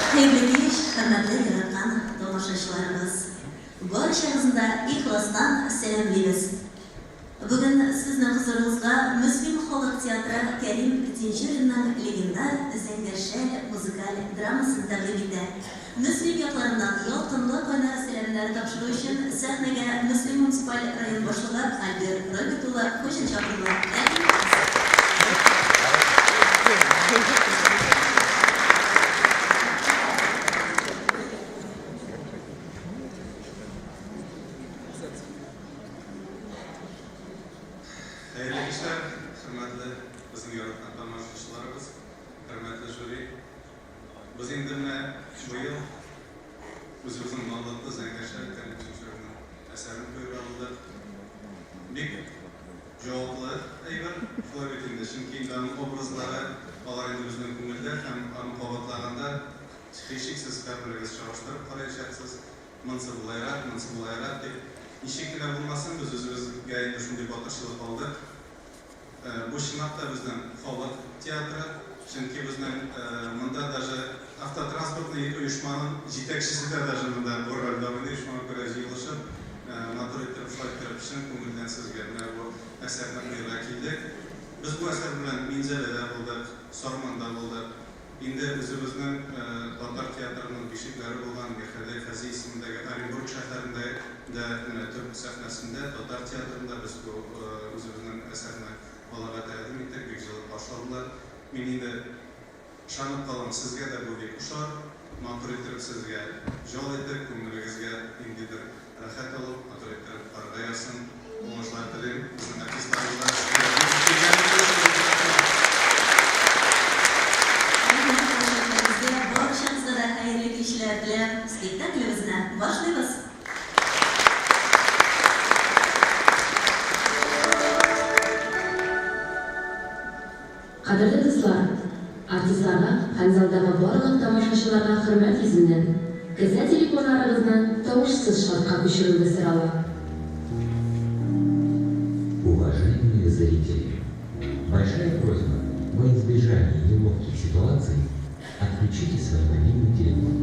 Хәерле кич, хөрмәтле яраткан тамашачыларыбыз! Барчагызны да ихластан сәламлибез! Бүген сезнең хозурыгызга Мөслим халык театры Кәрим Тинчуринның легендар Зәңгәр шәл музыкаль драмасын тәкъдим итә. Мөслим якларыннан ялкынлы кайнар сәламнәр тапшыру өчен сәхнәгә Мөслим муниципаль район башлыгы Альберт Роберт улы Хуҗин чакырыла. Тәкъдим итәбез. Хәерле кичләр, хөрмәтле безнең яраткан тамашачыларыбыз, хөрмәтле жюри. Без инде менә быел үзебезнең данлыклы Зәңгәр шәл Кәрим Тинчуринның әсәрен куярга булдык. Бик җаваплы әйбер, шулай бит инде, чөнки инде аның образлары, алар инде безнең күңелдә һәм аны кабатлаганда, һичшиксез һәрберегез чагыштырып караячаксыз. Монсы болайрак, монсы болайрак дип. Ничек кенә булмасын, без үзебезгә инде шундый батырчылык алдык. Бу чынлап та безнең халык театры, чөнки безнең монда даже автотранспортный оешманың җитәкчесе дә даже монда бу рольдә уйный, шуңа күрә җыелышып, матур иттереп, шулай иттереп, чын күңелдән сезгә менә бу әсәрне куярга килдек. Без бу әсәр белән Минзәләдә булдык, Сарманда булдык. Инде үзебезнең татар театрының бишекләре булган Мирхәйдәр Фәйзи исемендәге Оренбург шәһәрендә дә менә төп сәхнәсендә, татар театрында без бу үзебезнең әсәрне аларга тәкъдим иттек, бик җылы каршы алдылар. Мин инде ышанып калам, сезгә дә бу бик ошар, матур иттереп сезгә җал итер, күңелегезгә ниндидер Рәхәт алып, матур иттереп карга язсын. Уңышлар телим безнең артистларыбызга. Килгәнегез өчен бик рәхмәт. Рәхмәт тамашачыларыбызга, барчагызга да хәерле кичләр теләп, спектаклебезне башлыйбыз. Кадерле дуслар, артистларга һәм залдагы барлык тамашачыларга хөрмәт йөзеннән, кесә телефоннарыгызны тавышсыз шартка күчерүегез сорала. Уважаемые зрители! Большая просьба, во избежание неловких ситуаций, отключите свои мобильные телефоны.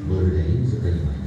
Благодарим за понимание.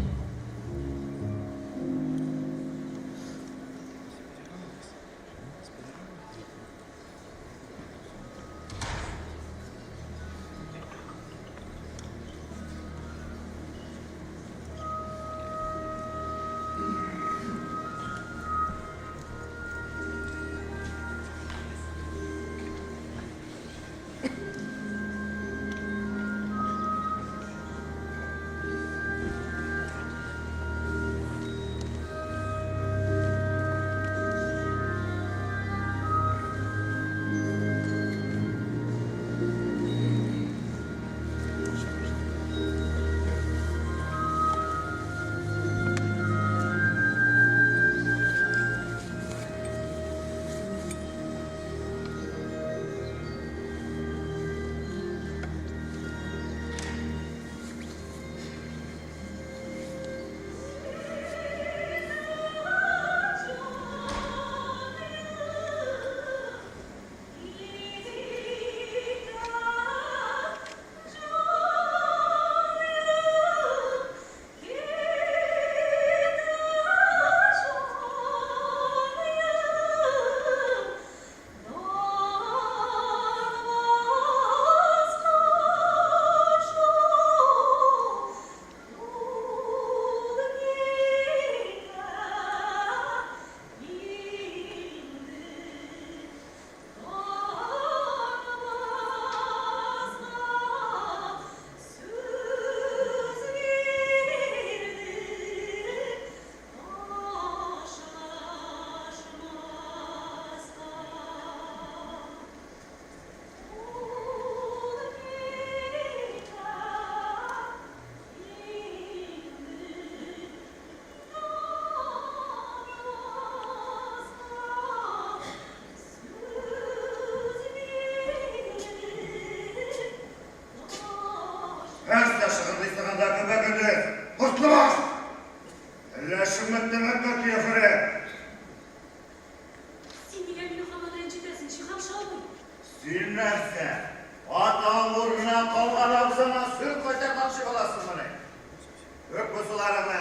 Түк бу суларыңны!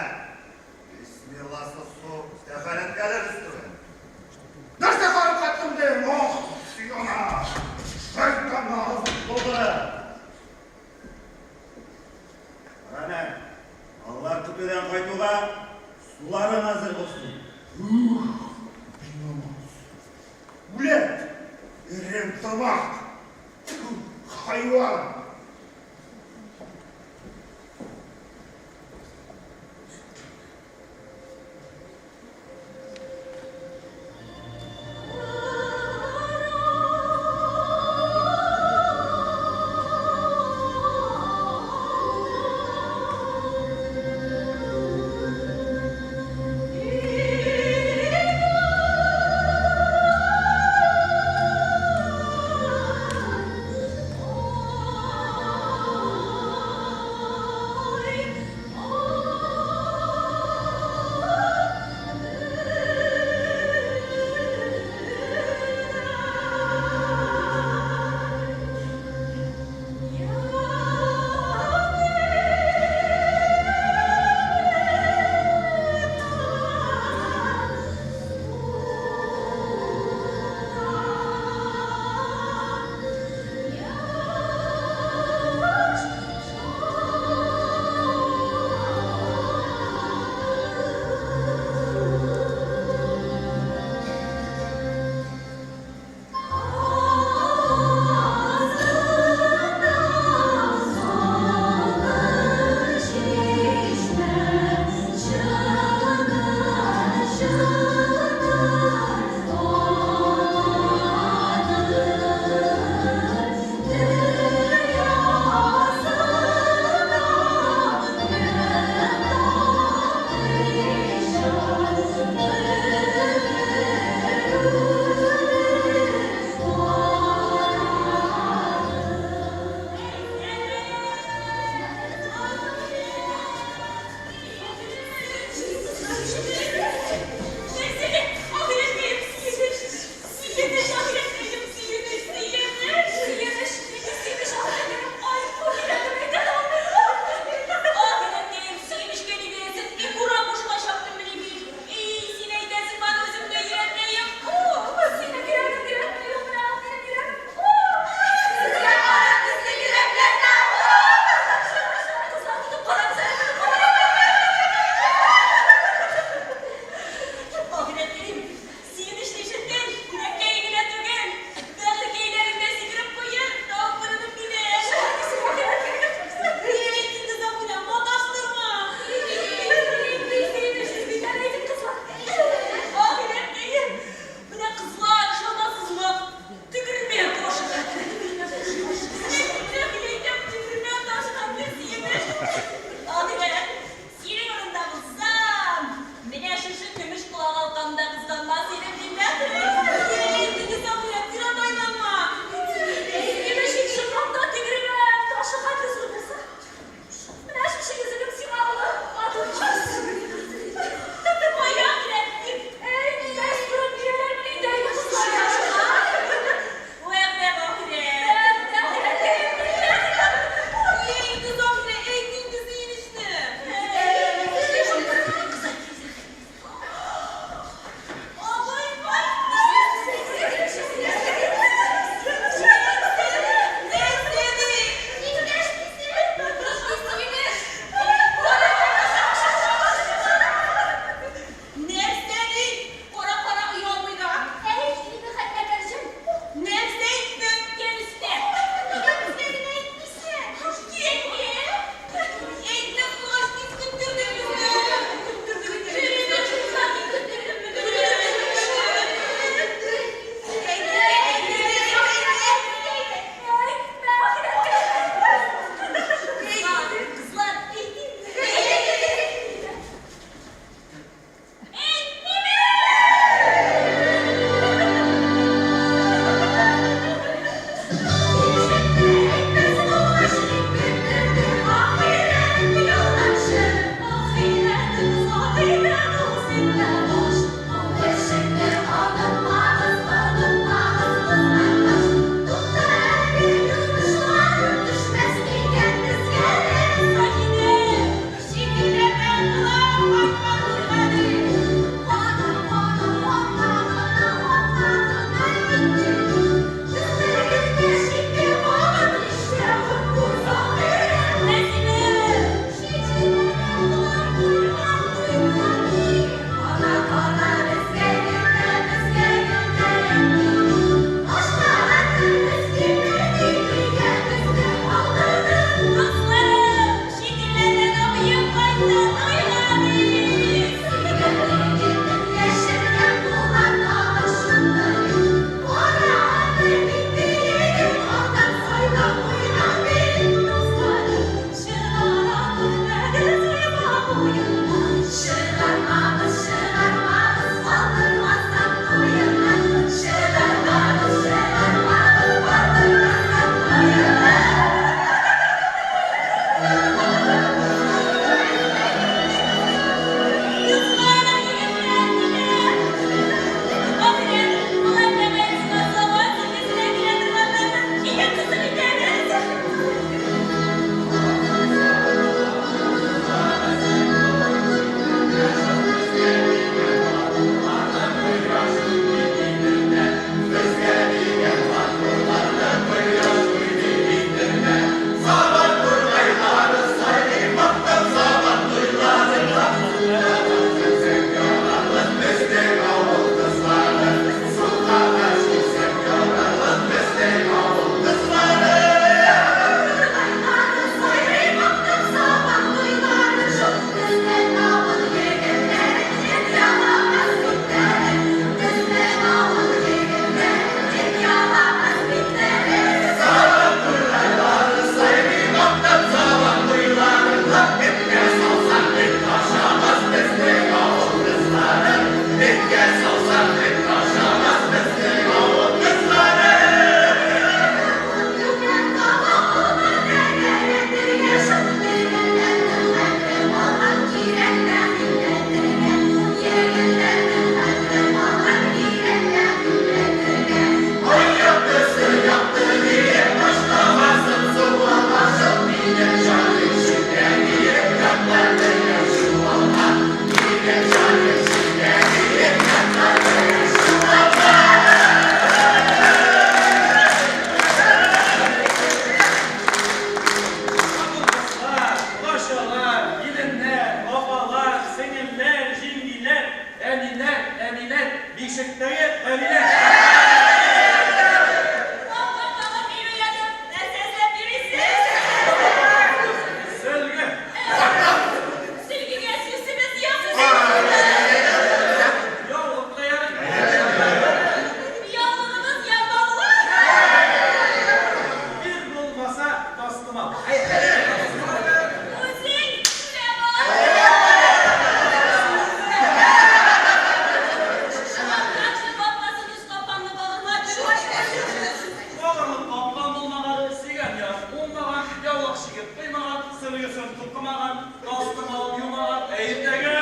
Бисмилласыз су тәһарәткәлер өстенә. Нәрсә карап каттың дим? Ох, сиона! Шайтан авызын тутырып! Әнә, алар көтүдән кайтуга суларың әзер булсын. Ух, бинамаз. Үләт! Эрем тамак! Хайван! Тастымал. Үзең түләп ал! Шамакакшы капкасын үз капкаңны багырма Багырлык капкан булмаган, сөйгән яр уңмаган, яулык чигеп куймаган, сөлгесен тукымаган, тастымалын юмаган, ә иртәгә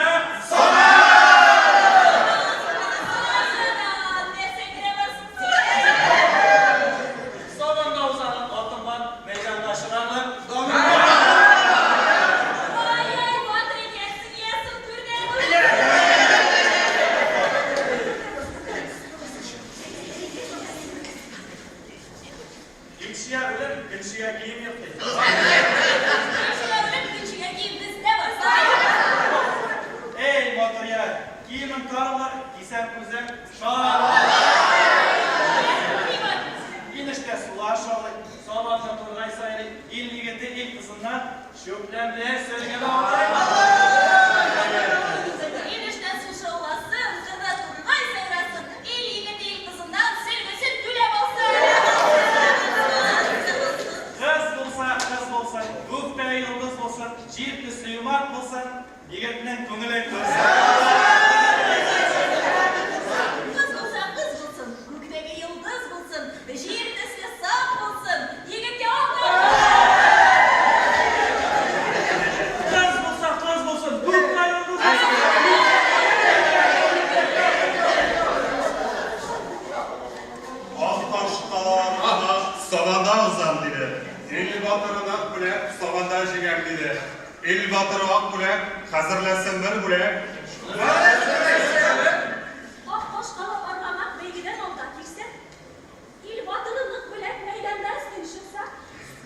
Нәрсә генә барсын син? Сабанда узарга атым бар, мәйданга чыгарлык даным бар. Ай-ай, батыр икәнсең, ясың түрдән. Илчегә үлеп, көнчегә кием юк ди. Илчегә үлеп, көнчегә кием бездә бар. Эй, матур егет, киемең тар булыр, кисәң күзең шар булыр. Инештә сулар шаулый, сабанда тургай сайрый, ил егете ил кызыннан чүпләмле сөлге алыр. Инештә су шауласын, кырда тургай сайрасын, ил егете ил кызыннан сөлгесен түләп алсын. Кыз булса, кыз булсын, күктә йолдыз булсын, җир төсле юмарт булсын, егетнең күңелен күрсен. Кыз булса, кыз булсын, күктәге йолдыз булсын, җир төсле саф булсын, егеткә алтын. Кыз булса, кыз булсын, күктә йолдыз булсын. Ак ташкаларына сабанда узам, диде. Ил батырын ак бүләк, сабанда җиңәм, диде. Ил батыры ак бүләк, хәзерләсен бер бүләк. Ак кашкалы аргамак бәйгедән алда килсә, ил батыры нык бүләк мәйданда өстен чыкса,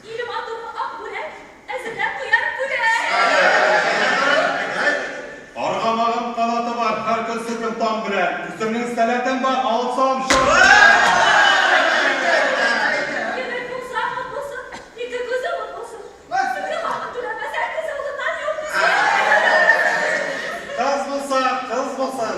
ил матуры ак бүләк әзерләп куяр бүләк. Аргамагым канаты бар, һәр көн сөтем таң белән. Үземнең сәләтем бар, алсам шар. Егет булса, ат булсын, ике күзе ут булсын. Сөлге хакын түләмәсә, күз алдыннан юк булсын. Кыз булса, кыз булсын,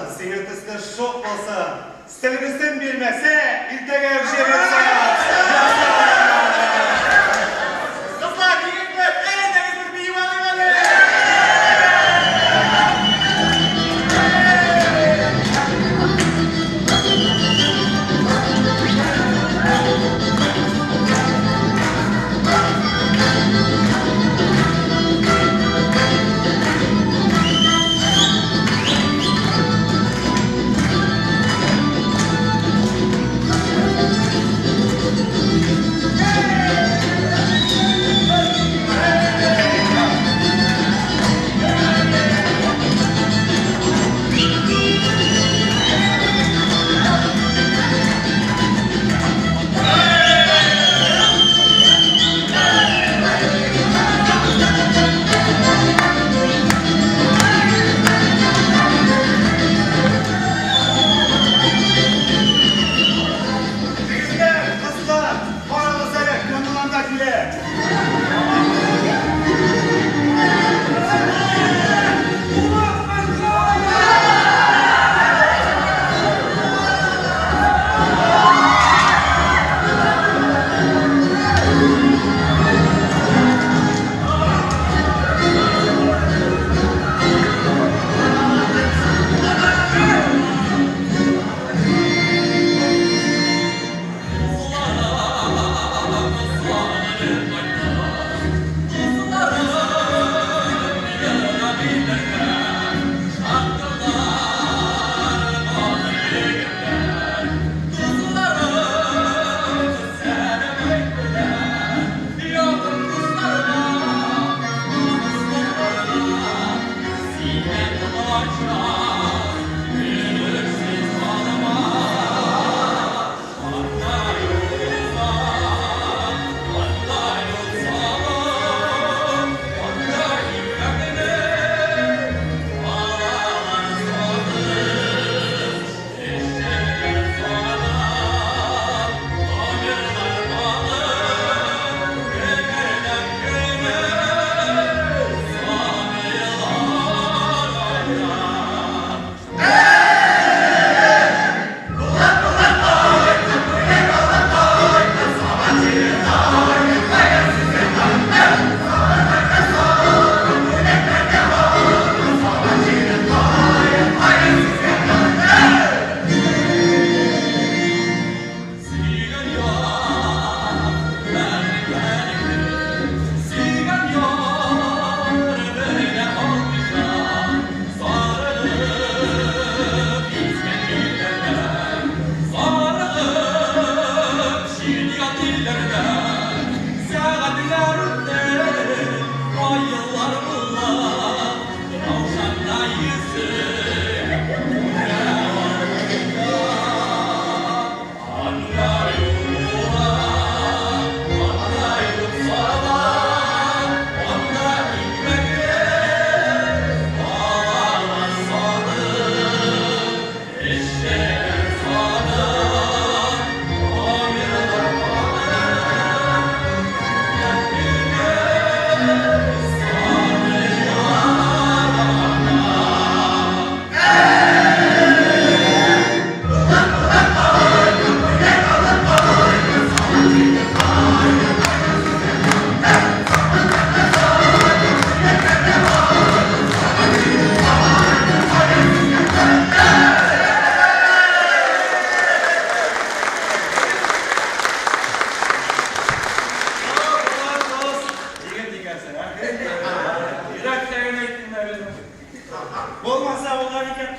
Булмаса булган икән.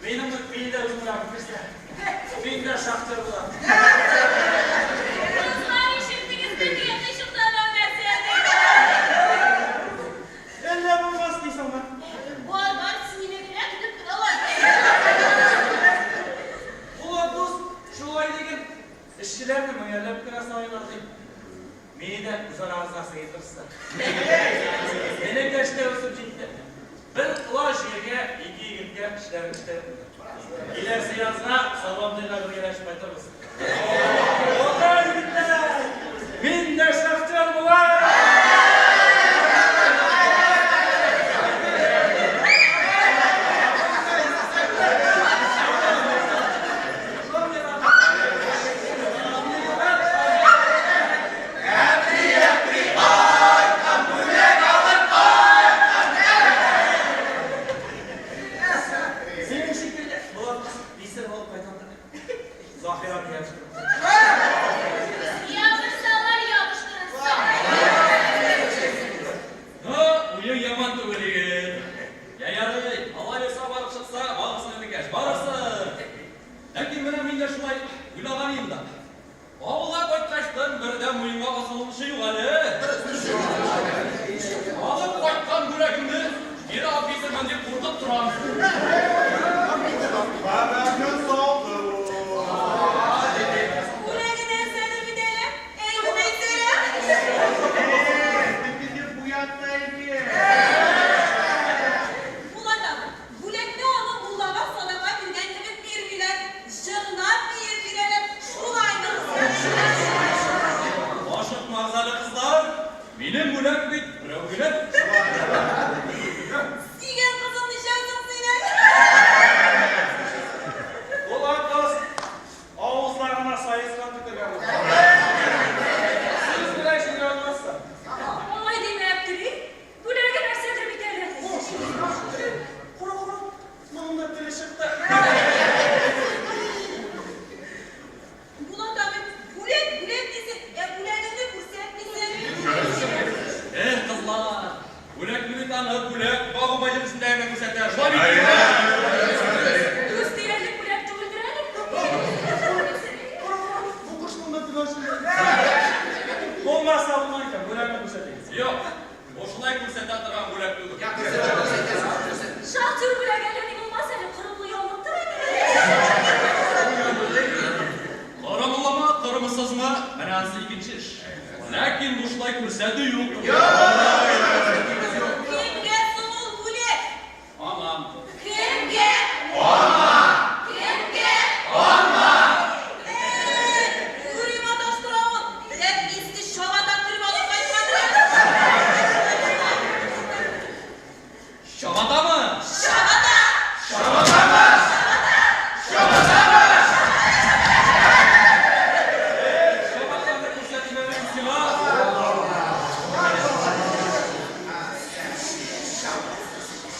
Минем мин дә үзем белән күрсә. Мин дә шахтер булам. Кызлар, ишеттегезме, ничек тагын нәрсә ди? Әллә булмас дисеңме? Бар, бар, сине генә көтеп торалар. Булат дус, шулай диген. Эшчеләрне меңәрләп кенә сайлар ди. Мине дә үз арагызга сыендырырсыздар. Минем яшь тә үсеп җитте. Бер колач җиргә ике егеткә эшләр эшләп куйдым. Киләсе язга Сабантуйга бергәләшеп кайтырбыз. Алга, егетләр! Мин дә шахтер булам! Синең шикелле, Булат, писарь булып кайтам да. Заһира дигән шикелле. Ябышсалар ябыштырырсың. Ну, уең яман түгел, егет. Я ярый, алай булса барып чыкса, барысын энекәш, барысын. Ләкин менә мин дә шулай уйлаган идем дә. Авылга кайткачтын бер дә муенга асылынучы юк әле. Алып кайткан бүләгемне кире алып китермәм дип куркып торам. Хәбәрне салды ул. Бүләге нәрсәдер бит әле? Әйтеп әйтсәле. Тепене буятты әйке. Булат абый, бүләкне аны муллага садака биргән кебек бирмиләр. Җырлап биеп бирәләр. Шулаймы? Ашыкмагыз әле, кызлар. Минем бүләк бит берәү генә. Сөйгән кызың ничә соң синең? Булат дус, авызларына саескан төкергән булса. Сүз белән җиңә алмассың. Алай димә, Әптери. Бүләге нәрсәдер бит әле. Кара, кара, моның да теле чыкты. Булат абый, бүләк, бүләк дисең, ә бүләгеңне күрсәтмисең. Эх, кызлар, бүләкне бит аны бүләк багу мәҗлесендә генә күрсәтә. Шулай бит? Күз тиярлек бүләк түгелдер әле. Бу кошның да теле ачылды. Булмаса булмай икән, бүләкне күрсәтегез. Юк, бушлай күрсәтә торган бүләк түгел. Шахтер бүләге әллә ни булмас әле, корымлы яулыктыр әле. Корымлымы, корымсызмы, менә анысы икенче эш. Ләкин бушлай күрсәтү юк. Кемгә соң ул бүләк? Аңа. Кемгә? Аңа! Кемгә? Аңа! Юри маташтыра ул. Беләк иске чабата төреп алып кайткандыр. Чабатамы? Чабата! Чабатамы? Чабатаны күрсәтмәдем сиңа.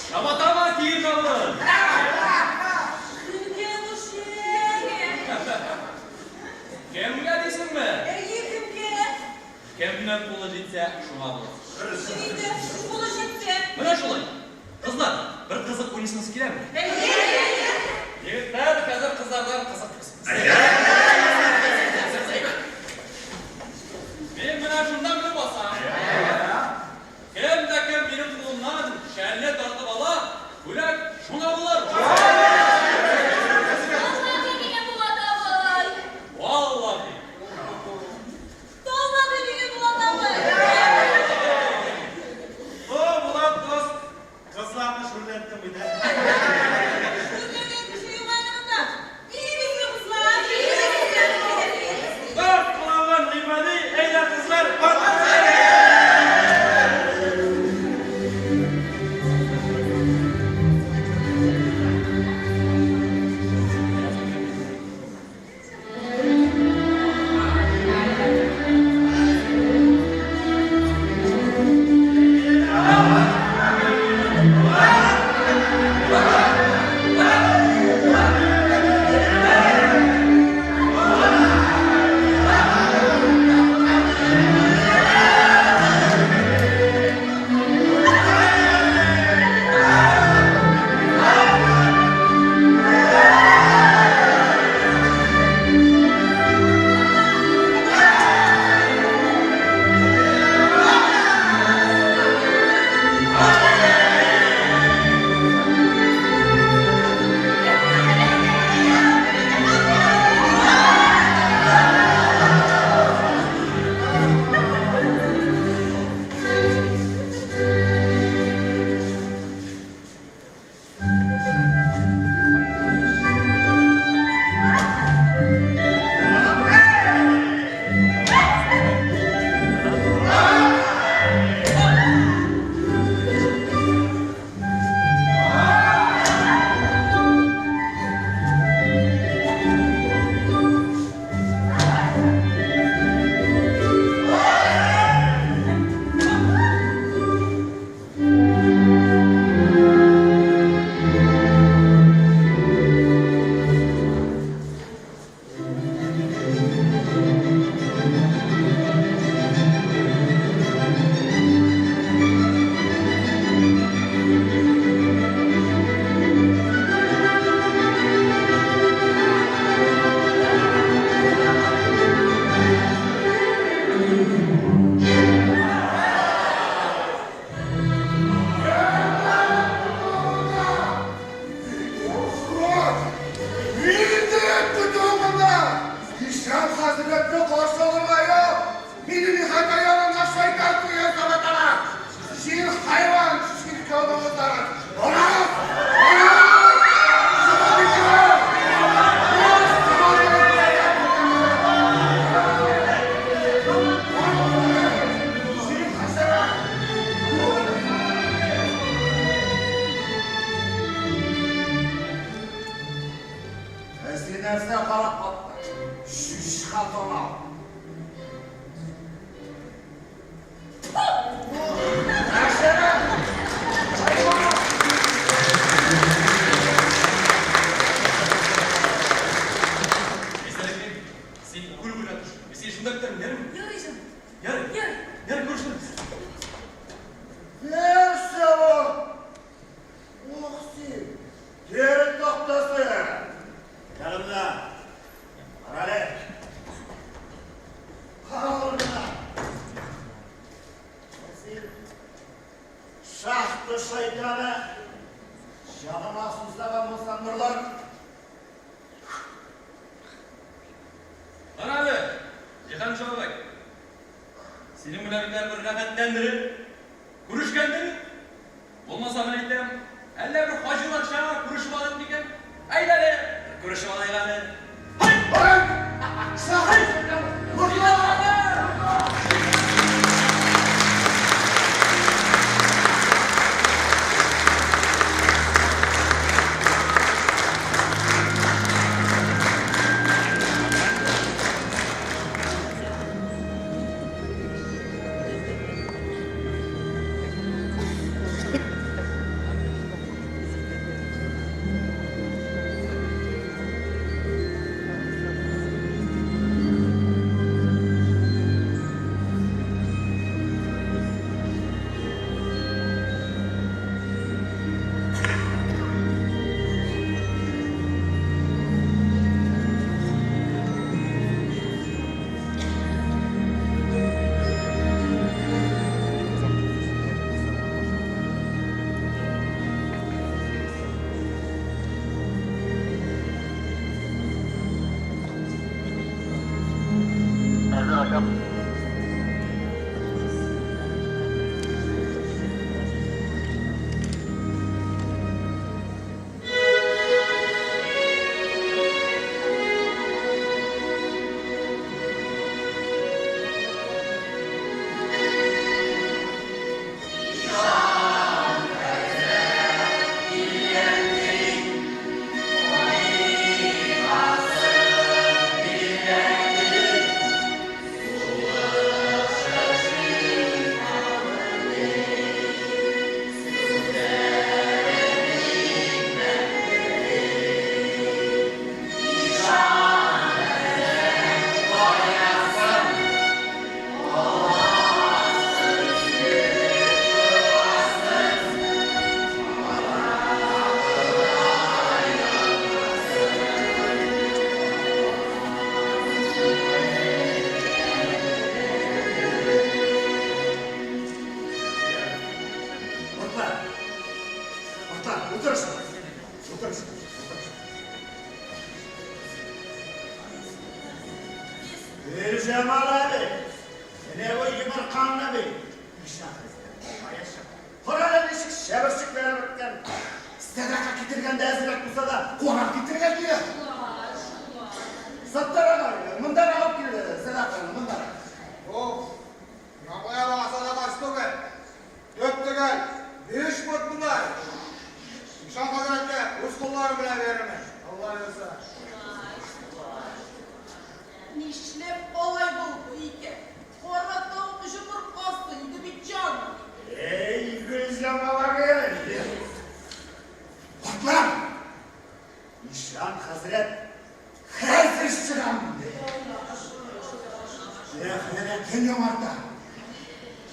Чабатамы киер тагын? Кемгә бу шик? Кемгә дисеңме? Әйе, кемгә? Кемнең кулы җитсә, шуңа булыр. Ничек инде кулы җитсә? Менә шулай. Кызлар, бер кызык уйныйсыгыз киләме? Әйе, әйе. Егетләр, хәзер кызлардан кызык күрсен. Мин менә шунда менеп басам. Кем дә кем минем кулымнан шәлне тартып ала, бүләк шуңа булыр. Валлаһи минем Булат абый. Валлаһи. Валлаһи минем Булат абый. О, Булат дус, кызларны шүрләттең бит, ә? Шүрләгән кеше юк әле монда. Биибезме, кызлар? Биибезме? Син шахта шайтаны, җаныма сусаган булсаң, Нурлан. Кара әле, Җиһанша бабай. Синең белән бит бер рәхәтләндереп күрешкәндер. Булмаса, мин әйтәм, әллә бер хаҗиларча күрешеп алыйк микән? Әйдә әле, бер күрешеп алыйк әле. Һай! Шахта Нурлан! Картлар! Картлар, утырыгыз! Утырыгыз! Утырыгыз! Гөлҗамал әби! Менә бу йомыркаңны би! Ишан хәзрәт, кая чыга? Кара әле ничек чәберчекләре беткән! Сәдака китергәндә әзрәк булса да карап китерергә кирәк! Шулай, шулай. Саттар агай, мондарак алып кил сәдаканы, мондарак. Бу, Яңа ел сәдакасы түгел. Төп-төгәл биш пот бодай. Ишан хәзрәткә үз кулларым белән бирермен, Алла боерса. Шулай, шулай. Нишләп алай булды икән? Кара тавык җомыркасы иде бит, җаным. Әй, Гөлҗамал әби! Картлар! Ишан хәзрәт хәзер чыгам диде. Сәхнәдә яңарта.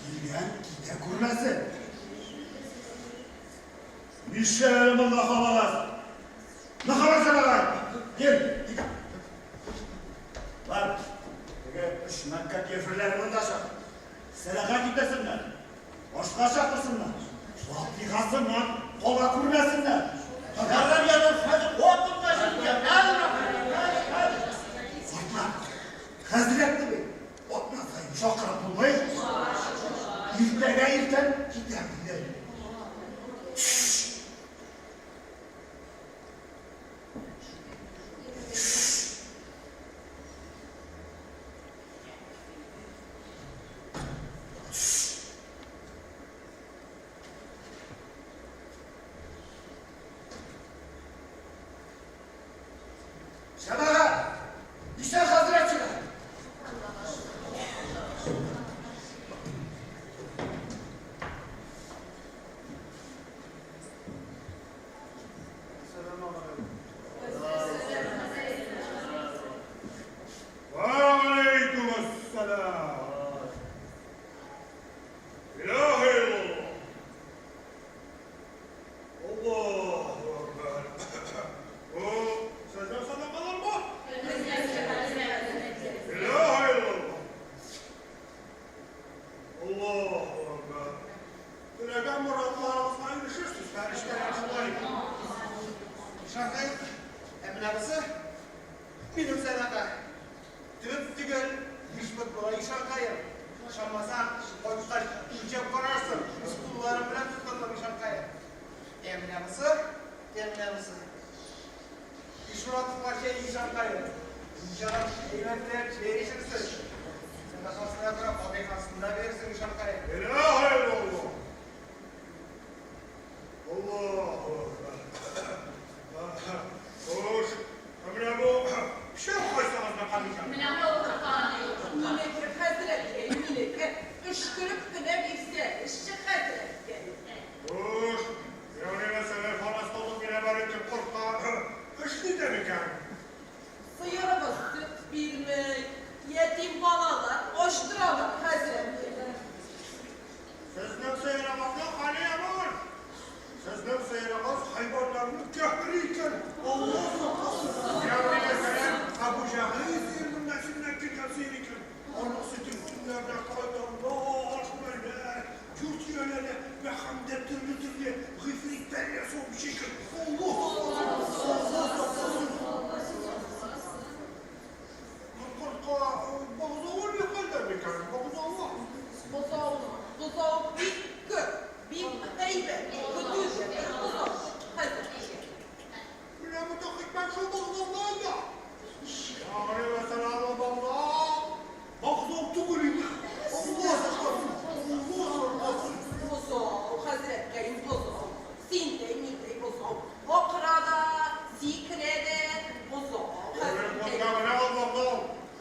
Килгән китә күрмәсен. Нишләп әле монда калабыз? Мөхәммәтҗан агай, кил, кил. Бар, теге өч Мәккә кяферләре монда чак. Сәдака китерсеннәр, башка чакырсыннар, вакыйгасыннан кала күрмәсеннәр. Ярар, ярар, хәзер атымда җиткән, хәзер, хәзер, хәзер. Картлар, хәзрәтне бит атна саен чакырып булмый. Иртәгә иртән китәм инде. Җәмәгать! Ишан хәзрәт чыга! Җаным, әйбәтләп чәй эчерсең. Сәдакасына күрә фатихасын да бирерсең, ишанкай. Илаһа иллаллаһ. Аллаһу акбар. Хуш, менә бу печән кайсыгызны камыйчан? Менә бу Минеке, хәзрәткәй, минеке. Өшкереп кенә бирсә, эшче хәзрәткәй. Хуш, ягъни мәсәлән, фараз кылдык менә бар итеп кортка. Эш нидә микән? Сыерыбыз сөт бирми, ятим балалар ачтыралар, хәзрәткәй. Сезнең сыерыгызның хәле яман. Сезнең сыерыгыз хайваннарның кяфере икән. Алла сакласын. Ягъни мәсәлән, Әбу Җәһил сыерының нәселеннән килгән сыер икән. Аның сөтен төннәрдә шайтаннар, шүрәләр, йорт ияләре вә һәм дә төрле-төрле гыйфритләр ясау эчә икән. Алла сакласын. Алла сакласын. Кортка бозавы ни хәлдә микән? Бозавы. Бозау, бозау бик күп, бик әйбәт, көтү дә бер бозау, хәзрәткәй. Менә бу хикмәт шул бозаудан да. Ягъни мәсәлән, ул бозау, бозау түгел инде. Алла сакласын. Алла сакласын. Бозау, хәзрәткәем, бозау. Синдәй, миндәй бозау. Акыра да, сикерә дә, бозау, хәзрәткәем. Монда гына ул бозау.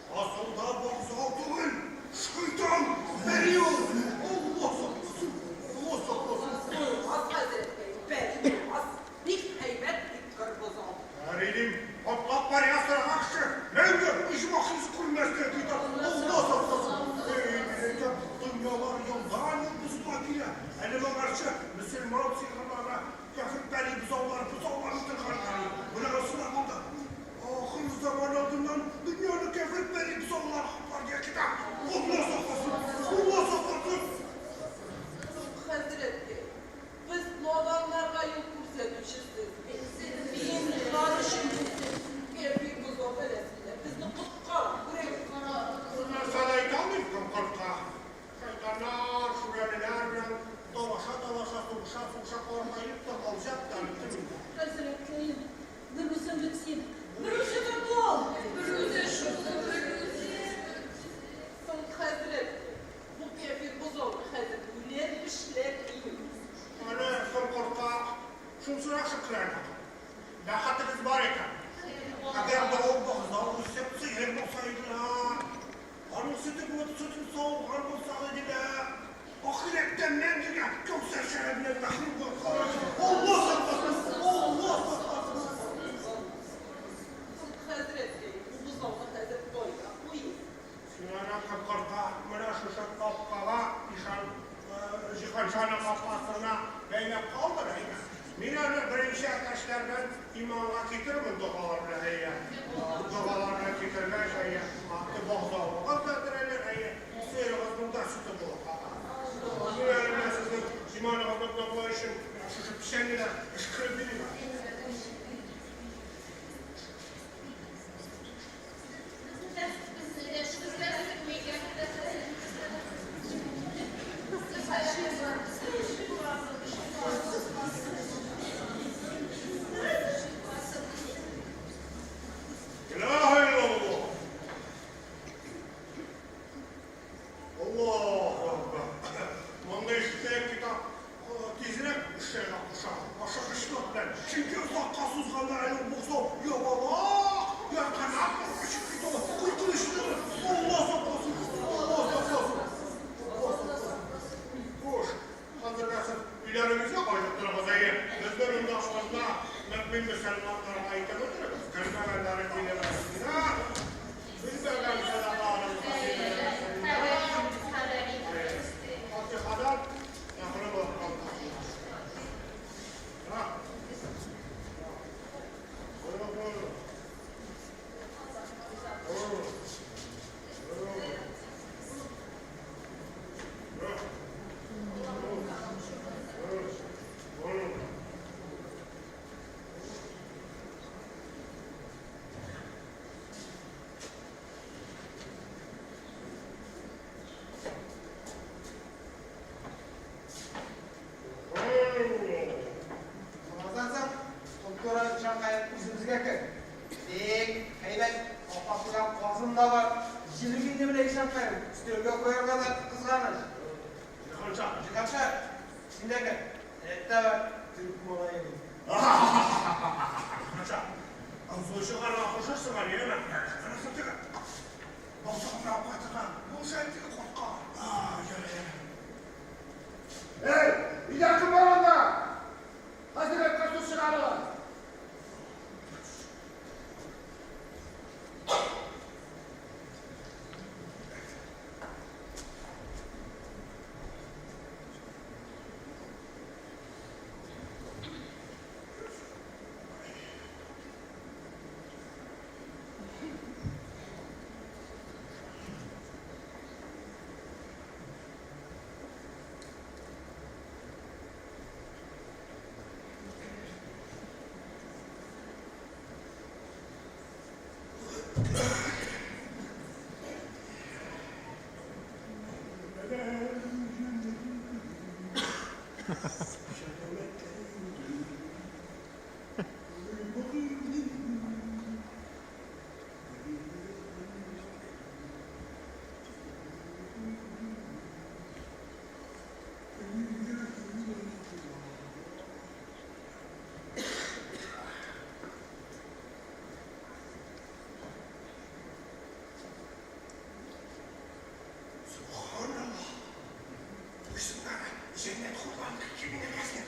Асылда бозау түгел. Шайтан, пәри ул. Алла сакласын. Алла сакласын. Булмас, хәзрәткәем, пәри булмас. Бик һәйбәт, бик көр бозау. Пәри дим, атлап пәри асраган кеше мәңге оҗмахсыз күрмәскә китә. Алла сакласын. Эй, мин әйтәм, дөньялар елдан-ел бозыла килә. Әле моңарчы мөселман сыйырларына кяфер пәри бозаулар бозаулар утырганнар. Менә асыла булды. Ахыр заман алдыннан дөньяны кяфер пәри бозаулар хапларга китә. Алла сакласын. Алла сакласын. Хәзрәткәй, без наданнарга юл күрсәтүче сез бит. Зинһар өчен кяфер бозау бәласеннән безне коткар, күрәм. Нәрсә дә әйтә алмыйм, кем кортка. Шайтаннар, шүрәлеләр белән талаша-талаша, сугыша-сугыша картаеп та алҗап та беттем инде. Хәзрәткәем, бер үзең бит син, бер үзең бул, бер үзе шул, бер үзе. Соң, хәзрәткәй, бу кяфер бозауны хәзер үләр эшләр имез. Әле кем кортка, шунсырак шөкрәнә. Бәхетегез бар икән. Әгәр дә ул бозау үсеп сыер булса иде лә, аның сөте булып сөтен сауган булса иде лә, ахирәттә мәңгегә Кәүсәр шәрабеннән мәхрүм булып калыр. Алла сакласын! Алла сакласын! Соң, хәзрәткәй, бу бозауны хәзер кайда куйыйм? Син аны кем кортка, менә шушы капкага, ишан Җиһаншаның капкасына бәйләп калдыр, әйдә. Мин аны беренче әтәчләрдән иманга китермен догалар белән, әйе. Догалар белән китергәч, әйе. Аты бозавыгыз да терелер, әйе. Сыерыгызның да сөте булыр. Мин әле менә сезнең иманыгызны ныклау өчен шушы печәнне дә өшкереп бирим. Илаһа иллаллаһ. Аллаһу акбар. Мондый ишетсәк китап тизрәк эшләргә куша, ашыгычлык белән. Чөнки озакка сузганда әле ул бозау ябалак, ярканат булып очып китә ул. Куркынычлы. Алла сакласын. Алла сакласын. Алла сакласын. Хуш, хәзергә сез өйләрегезгә кайтып торыгыз, әйе. Безнең монда авылда мөэмин мөселманнарга әйтеп утырыгыз. Белмәгәннәре килеп белмәгән сәдакаларыбызга килеп Фатихадан мәхрүм булып калмасын. Сөбханаллаһ! Буйсыннары җәннәт хурларын килеп инәгәсен.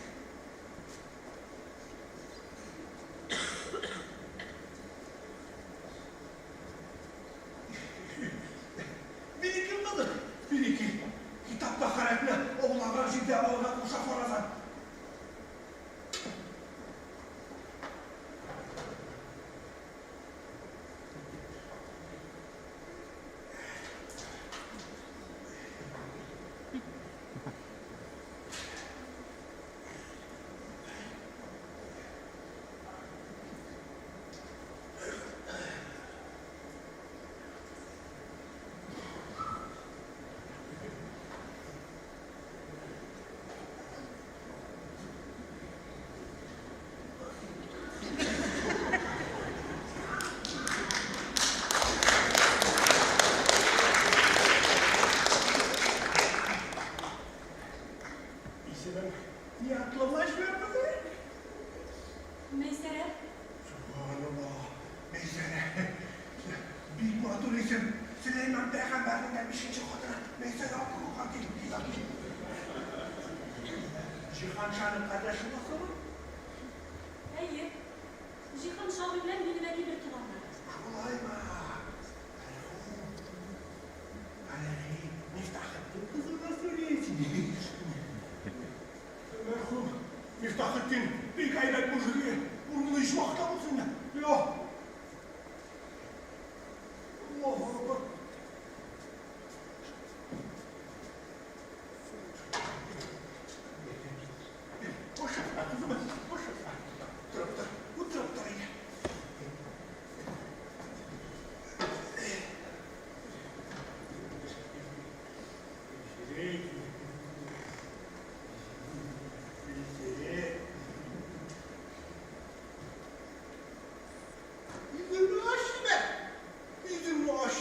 Минеке кызым, минеке. Китапта хәрәкне аулаган җирдә алырга куша фаразан. Исемең ни атлы була кызы? Мәйсәрә. Сөбханаллаһ, Мәйсәрә. Бик матур исем. Сөләйман пәйгамбәрнең дә бишенче хатыны Мәйсәрә атлы булган ди. Җиһаншаның кардәше буласыңмы? Әйе. Җиһанша абый белән минем әти бер туганнар. Шулаймы? Мәрхүм. Мифтахетдин кызы да сөйли. Мәрхүм Мифтахетдин бик әйбәт мужик иде. Урыны оҗмахта булсын да. Йо. Аллаһу Акбар. Ашыкма, кызым, ашыкма. Утырып тор, утырып тор әйдә. Йөзеңне ач, димә. Йөзеңне ач.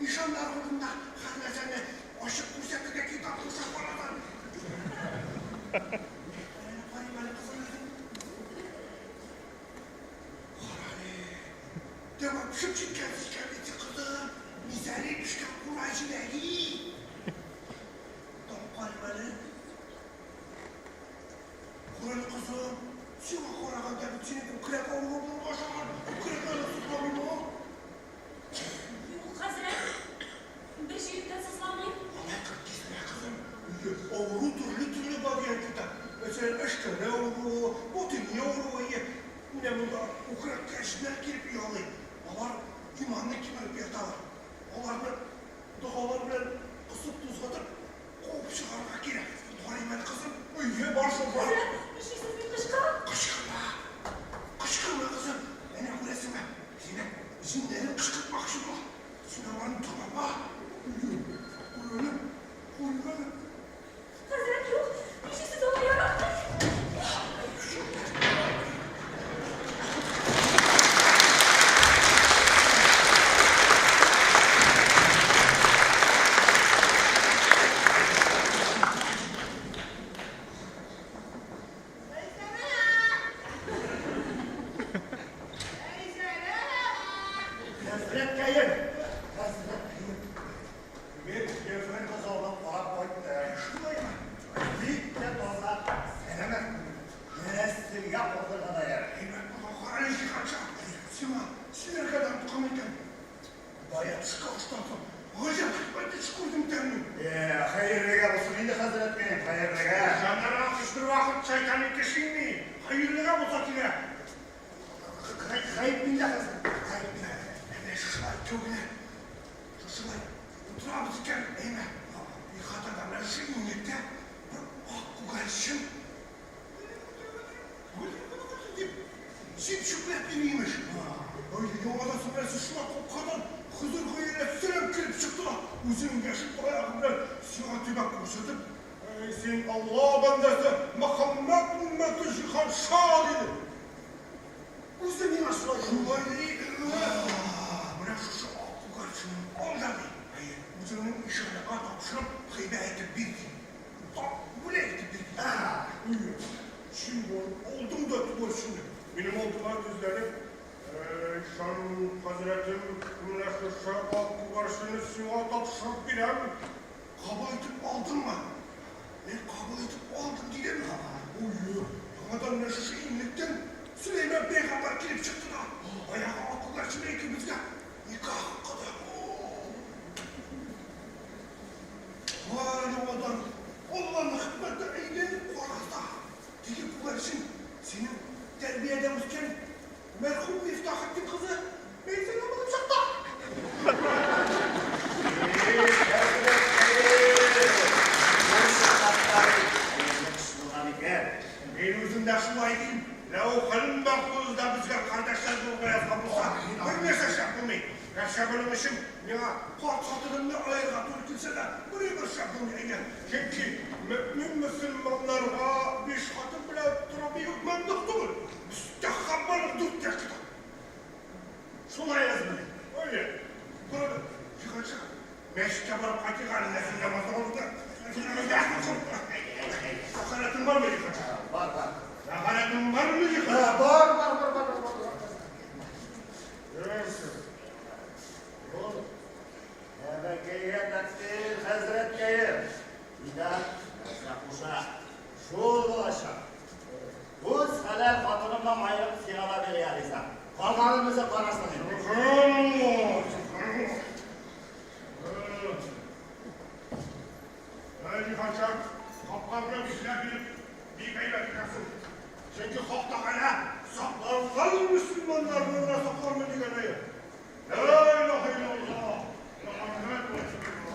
Ишаннар алдында һәр нәрсәне ачык күрсәтергә китап куша караган. Карыйм әле, кызым, йөзең. Карале. Тәмам пешеп җиткән икән бит, кызым. Мизәри пешкән кура җиләге. Тагын карыйм әле. Карале, кызым. Сиңа караганда бит синең күкрәк авыруы булырга охшаган. Күкрәкләре сызламыймы? Юк, хәзрәт. Бер җирем дә сызламый. Алай кырт кисмә, кызым. Авыру төрле-төрле бар дигән китап. Мәсәлән, әшкәнә авыруы, батыния авыруы, әйе. Менә монда күкрәккә җеннәр килеп оялый. Алар иманны кимереп яталар. Аларны догалар белән кысып тузгытып, куып чыгарырга кирәк. Карыйм әле, кызым. Әйе, бар шул, бар. Хәзрәт, нишлисез мин кычкырам. Кычкырма. Кычкырма, кызым. Әнә күрәсеңме? Сине җеннәрең кычкыртмакчы була. Син аларны тыңлама. Куй әле, куй әле. Хәзрәт, юк, нишлисез алай ярамый. Хәзрәткәем! Хәзрәткәем! Мин кяфер бозауны карап кайттым. Шулаймы? Бик тә таза, сәламәт күренә. Нәселгә калдырырга да ярый. Әйбәт булган, кара әле, Җиһанша. Сиңа сөяргә дә оныткан икән. Бая төшке аштан соң гаҗәп хикмәтле төш күрдем икән мин. Э, хәерлегә булсын инде, хәзрәткәем, хәерлегә. Җаннарың һичбер вакыт шайтани төш инми. Хәерлегә булса кирәк. Гаеп миндә, хәзрәт, гаеп миндә. Әнә шушылай икәү генә, шушылай утырабыз икән, әйме, ихатада менә шушы иңлектә бер ак күгәрчен дип җим чүпләп йөри, имеш. Ай, яңадан соң менә шулай капкадан Хозыр галәйһиссәлам килеп чыкты да, үзенең яшел таягы белән сиңа төбәп күрсәтеп, Әй, син Алла бәндәсе, Мөхәммәд өммәте Җиһанша, диде. Үзе миңа шулай шулай ди. Менә шушы ак күгәрченне ал да, ди. Әйе, үзеңнең ишаныңа тапшырып, хибә итеп бир, ди. Тап, бүләк итеп бир, ди. Әйе, син барып алдың да күгәрченне. Минем алдыма тезләнеп, Әй, ишан хәзрәтем, менә шушы ак күгәрченне сиңа тапшырып бирәм. Кабул итеп алдыңмы? Мин кабул итеп алдым, дидем. Ой, яңадан менә шушы иннектән Сөләйман пәйгамбәр килеп чыкты да, баягы ак күгәрчен икебезгә никах укыды. Кара яңадан Алланың хикмәте әйләнеп караса, теге күгәрчен синең тәрбиядә үскән Мәрхүм Мифтахетдин кызы Мәйсәрә булып чыкты. Мин үзем дә шулай дим. Ләүхел мәхфузда безгә кардәшләр булырга язган булса, бер нәрсә эшләп булмый. Гәрчә моның өчен миңа карт хатынымны аерырга туры килсә дә, барыбер эшләп булмый, әйдә. Чөнки мөэмин мөселманнарга биш хатын белән тору бик үк мәмдух түгел. Мөстәхәббәлек дүрт яшь тотам. Шулай язмый. Әйе. Күрәбез. Җиһанша. Мәчеткә барып кайтыйк әле, нәфил намазы алды. Тәһарәтең бармы, Җиһанша? Бар, бар. Тәһарәтең бармы, Җиһанша? Бар, бар, бар, бар, бар, бар. Яхшы. Әбекәйгә тәкъдир, хәзрәткәем. Өйдә нәрсә куша, шул булачак. Үз хәләл хатынымнан аерып сиңа да бирергә риза. Калганын үзе карасын инде. Сөбханалла, сөбханалла. Әй, Җиһанша, капка белән бикләп биреп, бик әйбәт итәсең. Чөнки Хак Тәгалә сакланган мөселманнарны гына саклармын дигән әйе. Лә илаһә иллаллаһ, Мөхәммәд рәсүлуллаһ.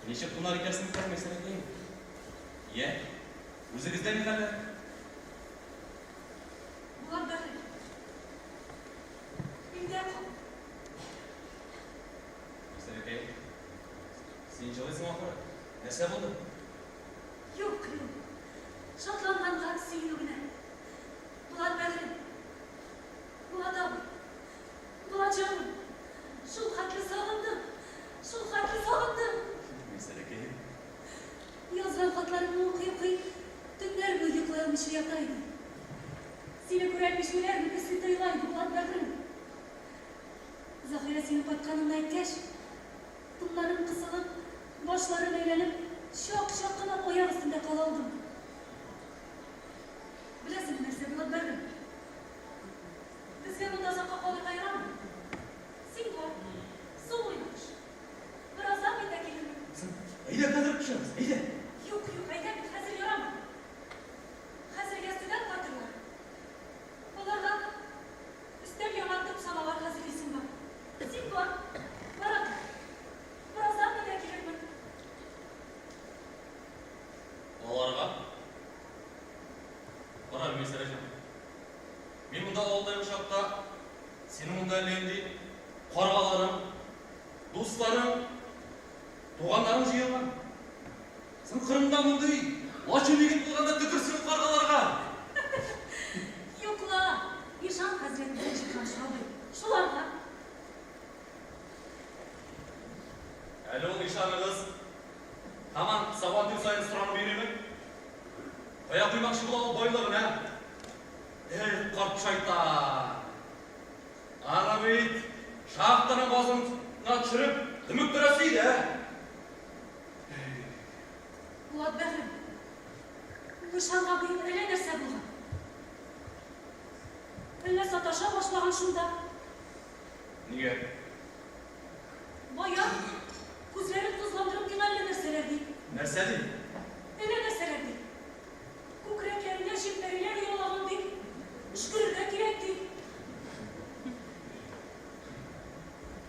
Ничек кунак итәрсең икән, Мәйсәрәкәем? Йә, үзегездә ни хәлләр? Булат бәгырь. Өйдә кал. Мәйсәрәкәем, син җылыйсың ахры. Нәрсә булды? Юк, юк. Шатланганга сөенү генә. Булат бәгырем. Булат абый. Булат җаным. Шул хәтле сагындым. Шул хәтле сагындым. Мәйсәрәкәем. Язган хатларыңны укый-укый, төннәр буе йоклый алмыйча ята идем. Сине күрәлмичә үләрмен төсле тоела иде, Булат бәгърем. Заһирә синең кайтканыңны әйткәч, тыннарым кысылып, башларым әйләнеп, чак-чак кына аяк өстендә кала алдым. Беләсеңме нәрсә, Булат бәгърем? Безгә монда озакка калырга ярамый. Син бар, су буена төш. Бераздан мин дә килермен. Соң, әйдә хәзер төшәбез, әйдә. Юк, юк, әйдә бит, хәзер ярамый. Хәзер ястүдән кайтырлар. Аларга өстәл яңартып самовар хәзерлисең бар. Син бар, бара тор. Бераздан мин дә килермен. Аларга? Кара, Милсәрәҗан. Мин монда авылда юк чакта, синең монда әллә нинди каргаларың, дусларың, туганнарың җыелган. Син Кырымда мондый лачын егет булганда төкерсен каргаларга! Юк ла, ишан хәзрәт белән Җиһанша абый, шуларга. Әле ул ишаныгыз һаман Сабантуй саен соранып йөриме? Кая куймакчы була ул байлыгын, ә? Эх, карт шайтан! Аны бит шахтаның базына төшереп, дөмектерәсе иде, ә? Булат бәгърем, Нуршанга быел әллә нәрсә булган. Әллә саташа башлаган шунда. Нигә? Бая, күзләрен тозландырып, миңа әллә нәрсәләр ди. Нәрсә ди? Әллә нәрсәләр ди. Күкрәкләренә җеппәриләр оялаган, ди. Өшкерергә кирәк, ди.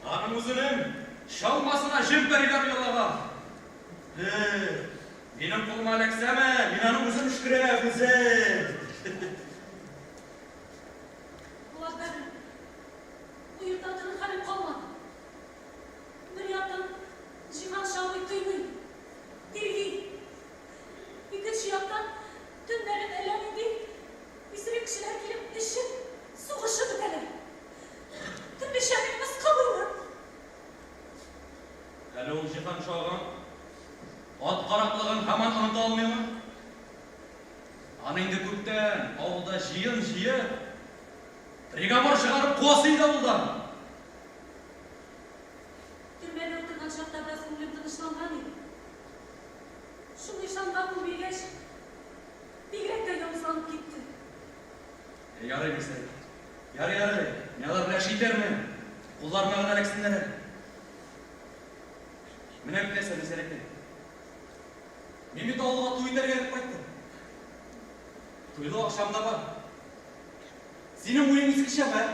Аның үзенең чалмасына җеппәриләр оялаган. Эх, минем кулыма эләксәме, мин аны үзем өшкерәм, үзем. Булат бәгырем, бу йортта торыр хәлем калмады. Бер яктан, Җиһанша абый тыйный, тирги. Икенче яктан, төннәрен әллә нинди исерек кешеләр килеп эчеп, сугышып бетәләр. Төрлечә мине мыскыллыйлар. Әле ул Җиһанша агаң ат караклыгын һаман оныта алмыймы? Аны инде күптән авылда җыен җыеп, приговор чыгарып куасы иде авылдан. Төрмәдә утырган чакта бераз күңелем тынычланган иде. Шул ишанга кул биргәч, бигрәк тә явызланып китте. Ярый, Мирсәет. Ярый, ярый. Мин алар белән эш итәрмен. Кулларыма гына эләксеннәр әле. Менә бит нәрсә, Мирсәет. Мин бит авылга туй итәргә дип кайттым. Туйлы акчам да бар. Синең уең искечәме, ә?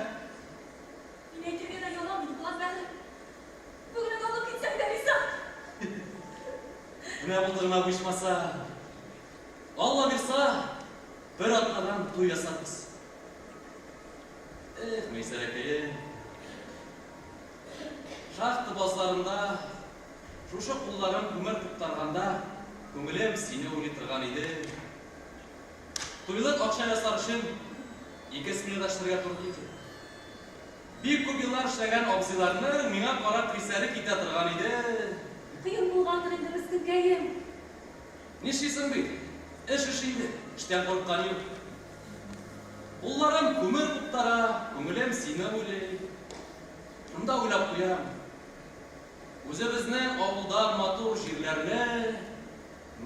Мин әйтергә дә оялам бит, Булат бәгырем. Бүген үк алып китсәң дә риза. Менә булды гына бу ичмаса. Алла бирса, бер атнадан туй ясарбыз. Эх, Мәйсәрәкәем. Шахта базларында шушы кулларым күмер куптарганда, күңелем сине уйлый торган иде. Туйлык акча ясар өчен ике сменада эшләргә туры килде. Бик күп еллар эшләгән абзыйларның миңа карап хисләре китә торган иде. Кыен булгандыр инде, мескенкәем. Нишлисең бит, эш эш инде, эштән курыккан юк. Кулларым күмер куптара, күңелем сине уйлый. Шунда уйлап куям, үзебезнең авылда матур җирләрне,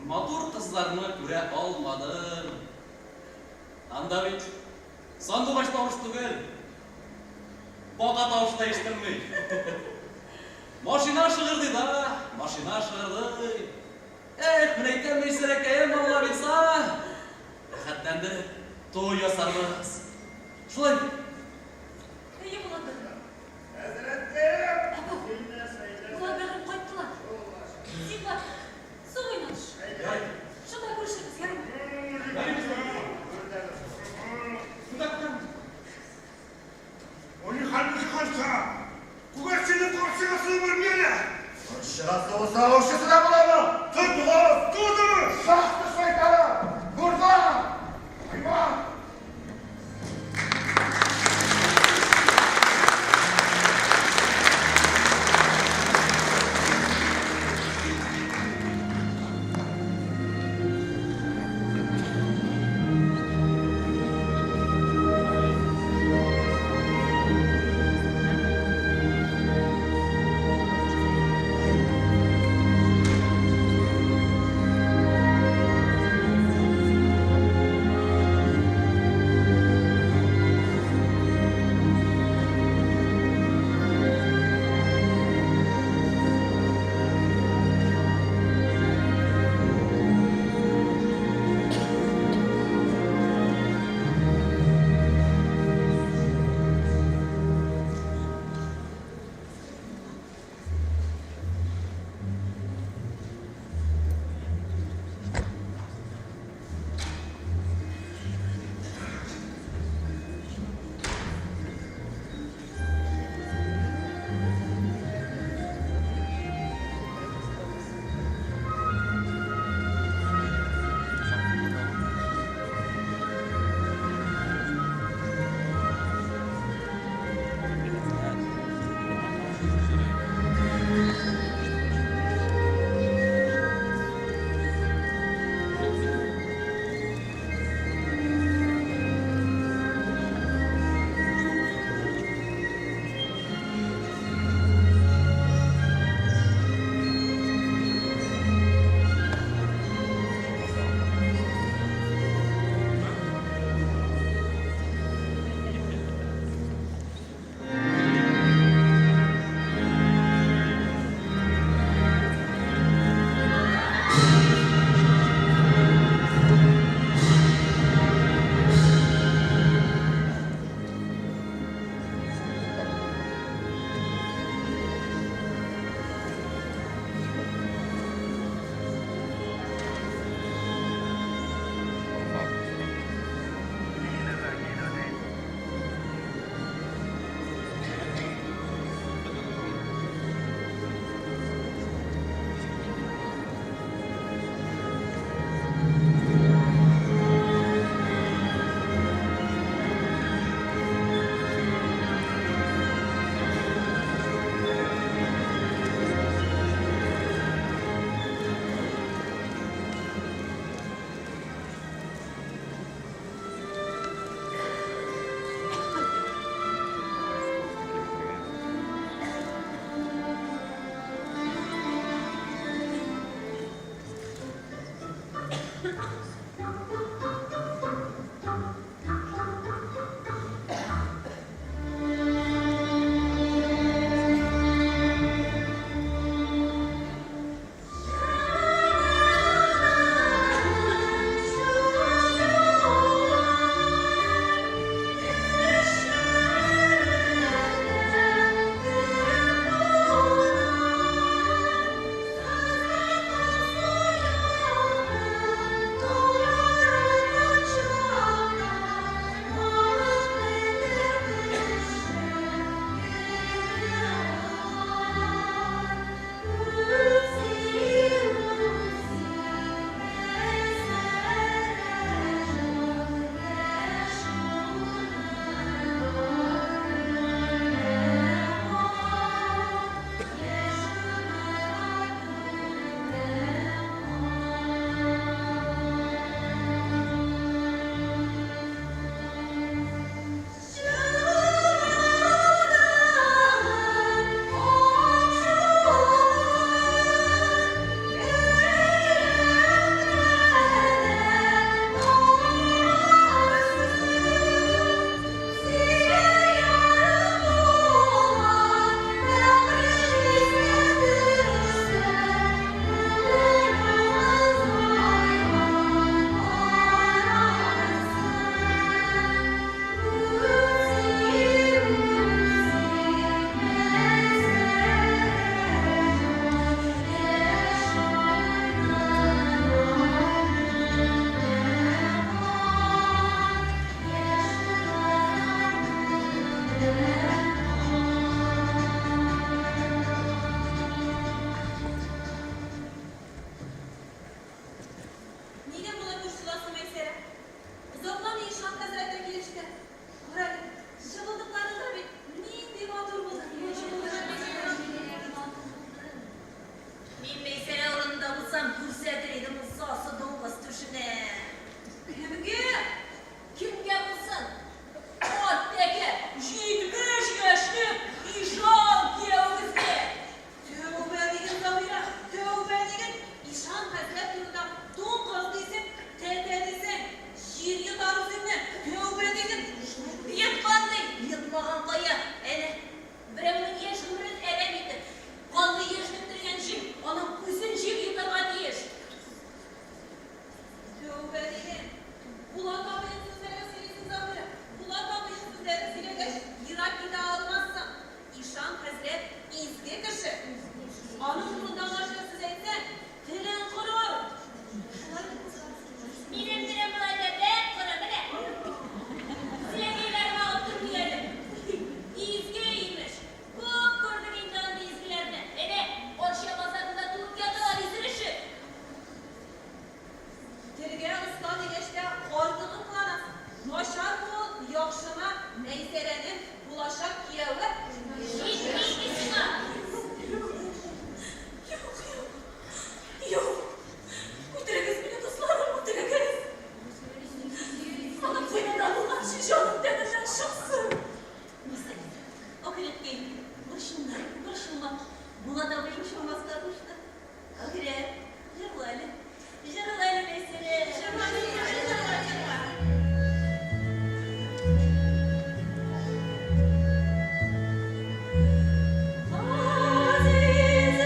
матур кызларны күрә алмадым. Анда бит сандугач тавыш түгел, бака тавышы да ишетелми. Машина шыгырдый да, машина шыгырдый. Эх, менә әйтәм, Мирсәләкәем, Алла бирса, рәхәтләндереп туй ясарбыз. Шулай бит? Әйе, Булат бәгырем. Хәзрәткәем! Әбү, Син нәрсә әйтәсең? Булат бәгырем, кайттылар. Син бар. Чырасы булса, аучысы да буламы? Тотыгыз! Тотыгыз! Шахта шайтаны! Морза! Хайван! Thank you. Мин Мәйсәрә урынында булсам, күрсәтер идем ул сасы дуңгыз түшенә. Кемгә? Кемгә булсын? Ат тәкә, 70 яшьлек ишан киявегезгә! Тәүбә диген, Заһирә, тәүбә диген! Ишан хәзрәт турында дуңгыз дисең, тәтә дисең, җир йотар үзеңне, тәүбә диген! Йоткан ди, йотмаган кая? Әнә, берәүнең яшь гомерен әрәм итеп, канлы яшь түктергән җир, аның үзен җир йотарга тиеш! Тәүбә диген! Булат абыең сүзләрен сөйлисең, Заһирә. Булат абыең сүзләрен сөйләгәч, ерак китә алмассың. Ишан хәзрәт изге кеше. Аның турында начар сүз әйтсәң, телең корыр. Шулай бит, кызлар? Минем телем болай да бәк коры, менә. Селәгәйләрем агып тормый әле. Изге, имеш. Күп күрдек инде андый изгеләрне. Әнә, Арча базарында тулып яталар изелешеп. Телгә оста дигәч тә артыгын кыланасың. Начармы ул, яхшымы, Мәйсәрәнең булачак кияве. Җитми ди сиңа. Юк, юк, юк. Үтерегез мине, дусларым, үтерегез. Аның куенында булганчы җаным тәнемнән чыксын. Нәрсә? Ахирәткәем, борчылма, борчылма. Булат абыең борчылмаска кушты. Ахирәт, җырла әле. Җырла әле, Мәйсәрә. Җырла, җырла, җырла. Газиз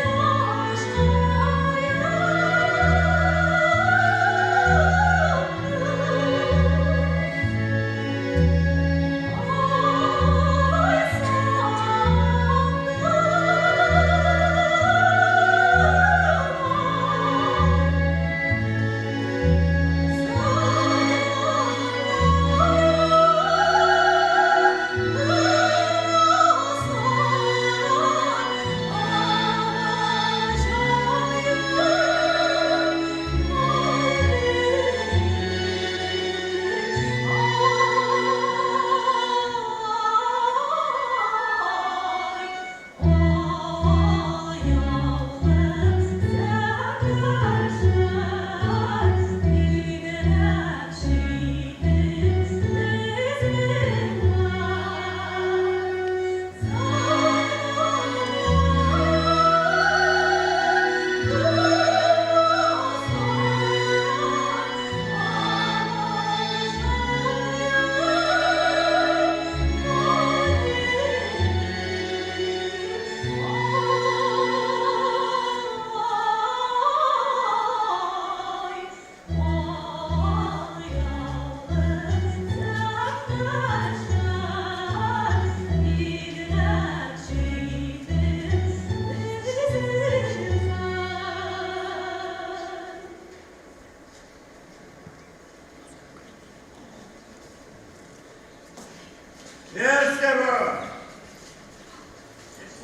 Нәрсә бу?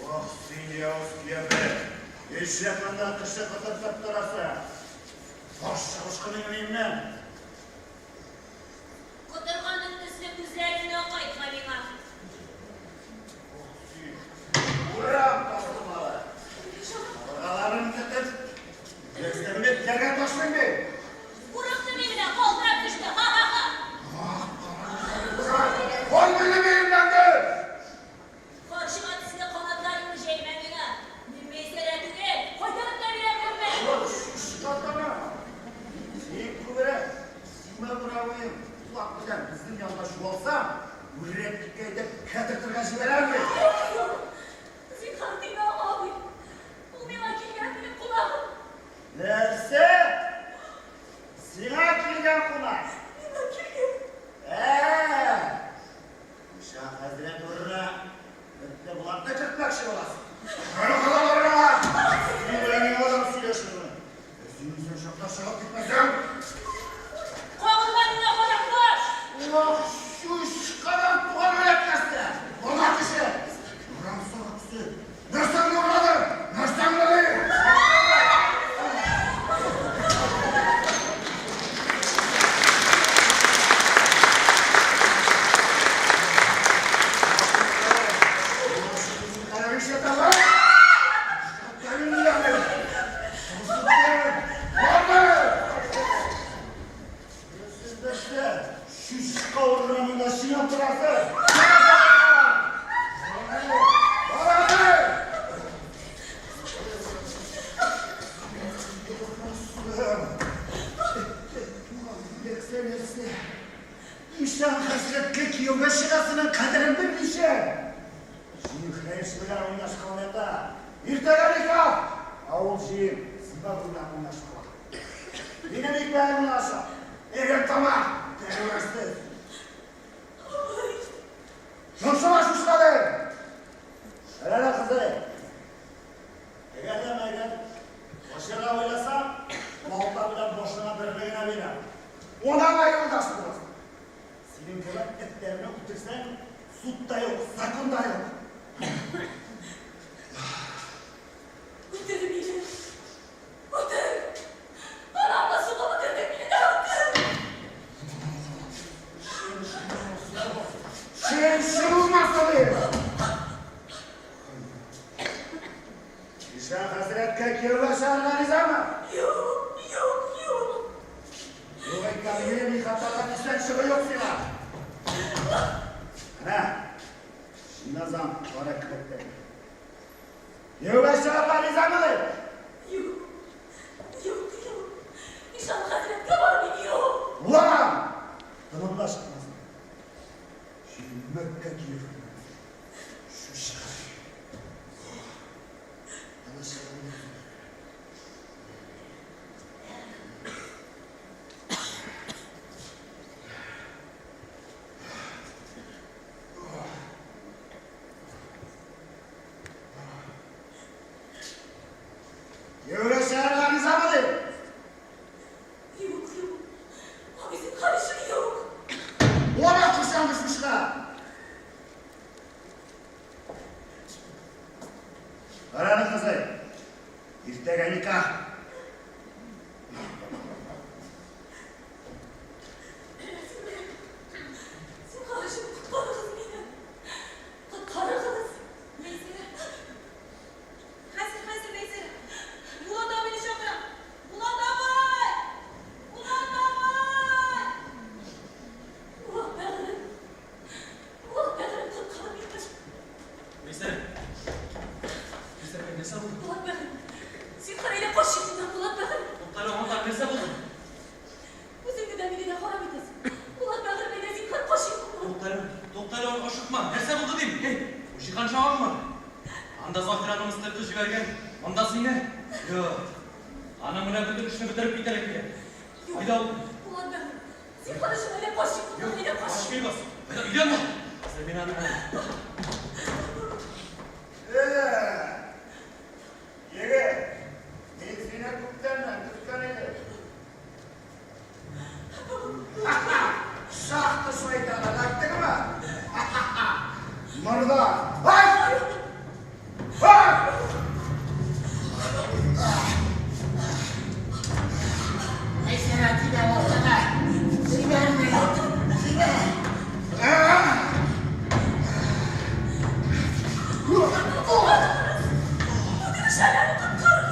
Ох, син явыз кияү! Нишләп монда кеше котыртып торасың? Баш чыгышкының өемнән. Котырганың төсле күзләреңне акайтма миңа. Ох, син! Урам тастымалы! Кабыргаларын тетеп, өстеңне тәргә ташлыйм бит! Курыкты мин менә, калтырап төште. Ха-ха-ха! Кой минем өемнән дә! Карчыга төсле канатларыңны җәймә миңа. Мин Мәйсәрә түгел, кайтарып та бирәм күрмә. Шатана! Син күбрәк. Ишан хәзрәткә кияүгә чыгасының кадерен белмичә, җыен хәерче белән уйнашкалап ята. Иртәгә никах, ә ул җыен сымбат белән уйнашкала. Минем икмәгемне ашап, эреп тамак, пәрвәрсез. Шымшыма шушкадыр! Әләлә кызый. Әгәр дә мәгәр качарга уйласаң, балта белән башыңа берне генә бирәм. Анаңа юлдаш булырсың. Синең кебек этләрне үтерсәң, суд та юк, закон да юк. Үтер мине. Үтер. Анамны сугып үтердең, мине дә үтер. Чын-чын булмаса ди. Ишан хәзрәткә кияүгә чыгарга ризамы? Юк, юк, юк. Юк әйткән минем ихатадан исән чыгу юк сиңа. Менә, Шиназан кара кебек. Кияүгә чыгарга ризамы ди? Юк, юк, юк. Ишан хәзрәткә бармыйм, юк. Улан! Тынымда чыкмас. Чүлмәккә кияүгә. Кияүгә чыгарга ризамы ди? Юк, юк. Абый, зинһар өчен юк. Ора кушамыш мышка. Караны кызый. Иртәгә никах. Зинһар өчен коткарыгыз мине. Коткарыгыз. Мәйсәрә. Хәзер, хәзер, Мәйсәрә. Булат абыйны чакырам. Булат абый! Булат абый! Булат бәгырем. Булат бәгырем, коткар мине. Мәйсәрә. Мәйсәрә, нәрсә булды? Булат бәгырем. Зинһар әйлә кач моннан, Булат бәгырем. Туктале, аңла, нәрсә булды? Үзеңне дә, мине дә харап итәсең. Булат бәгырем, әйдә, зинһар кач моннан. Туктале, туктале, ашыкма. Нәрсә булды дим? Эй, бу җиһан чагыңмы? Анда Заһираның өстәлде җибәргән, монда сине. Юк. Аның белән бөтен эшне бетереп китәргә кирәк. Юк. Кайда ул? Булат бәгырем, зинһар өчен әйдә кач моннан, әйдә кач. Качмыйбыз. Кайда өйдәме ул? Хәзер мин аны Егет, мин сине күптәннән көткән идем. Шахта шайтаны эләктеңме? Морда. Ай! Ай! Мәйсәрә, тибә балтаны. Җибәрмә. Җибәр. Үтерүчеләрне коткарыгыз.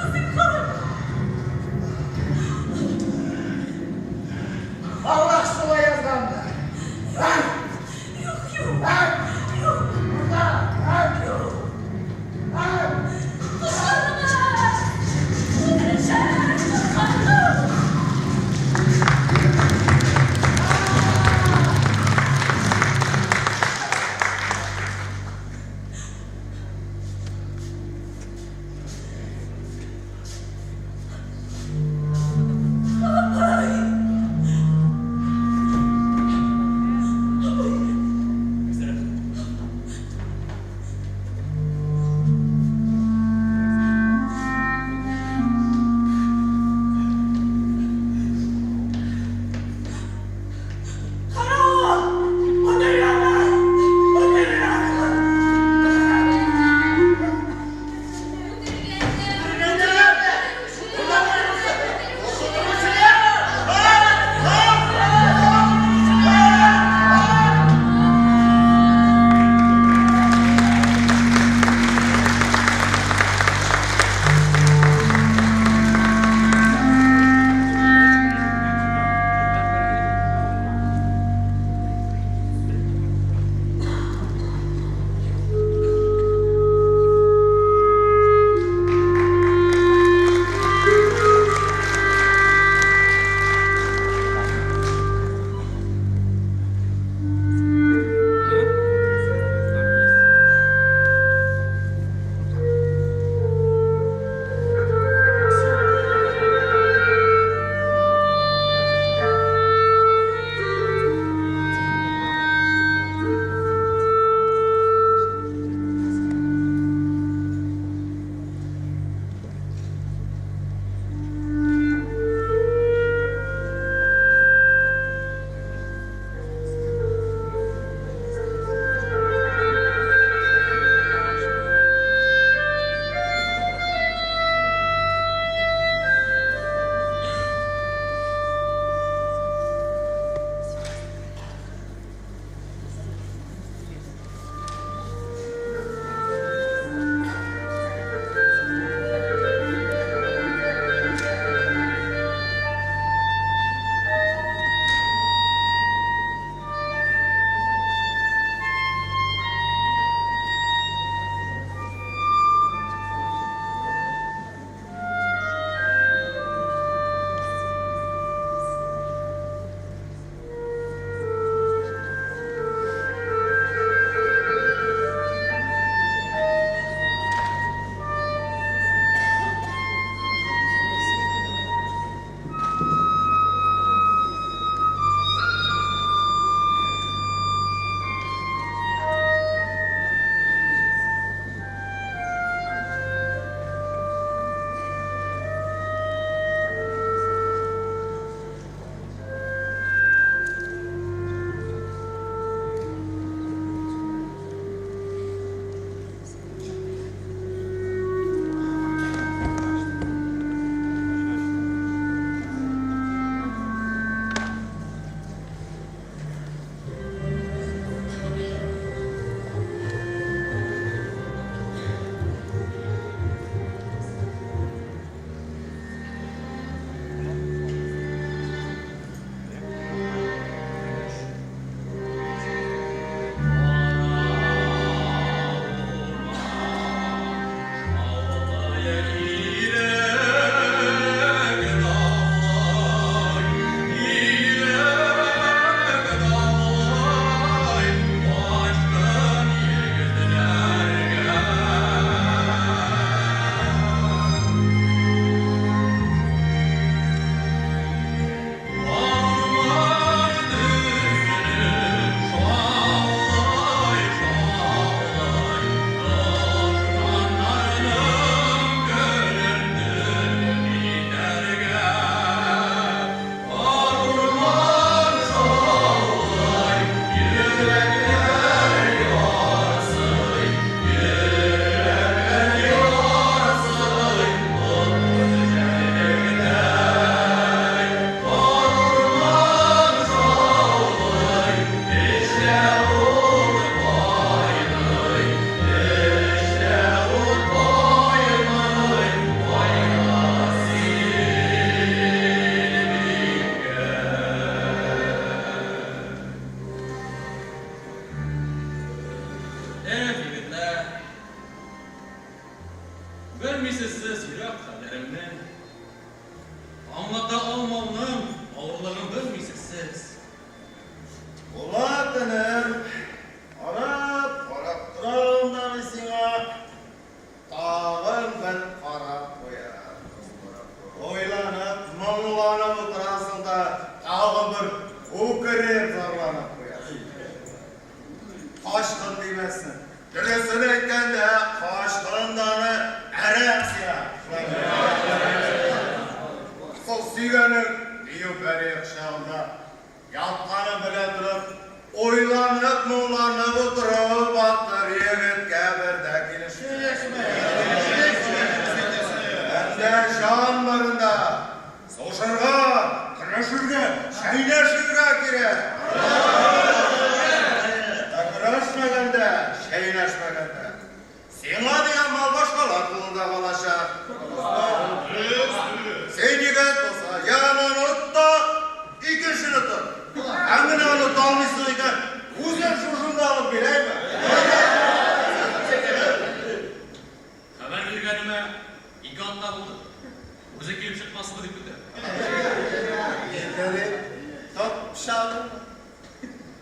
тимәсен. Дөресен әйткәндә, качкын даны әрәм сиңа. Сол сөйгәнең дию пәрие кочагында ятканын белә торып, уйланып, моңланып утыру батыр егеткә бер дә килешми. Бәндә җан барында сугышырга, көрәшергә, чәйнәшергә кирәк. Ә көрәшмәгәндә, чәйнәшмәгәндә, сиңа дигән мал башкалар кулында калачак. Син егет булса, я аны оныт та, икенчене тот. Ә менә оныта алмыйсың икән, үзең шушында алып бир, әйме? Хәбәр биргәнемә ике атна булды. Үзе килеп чыкмасмы дип көтәм. Әйтәле, тот пычагыңны.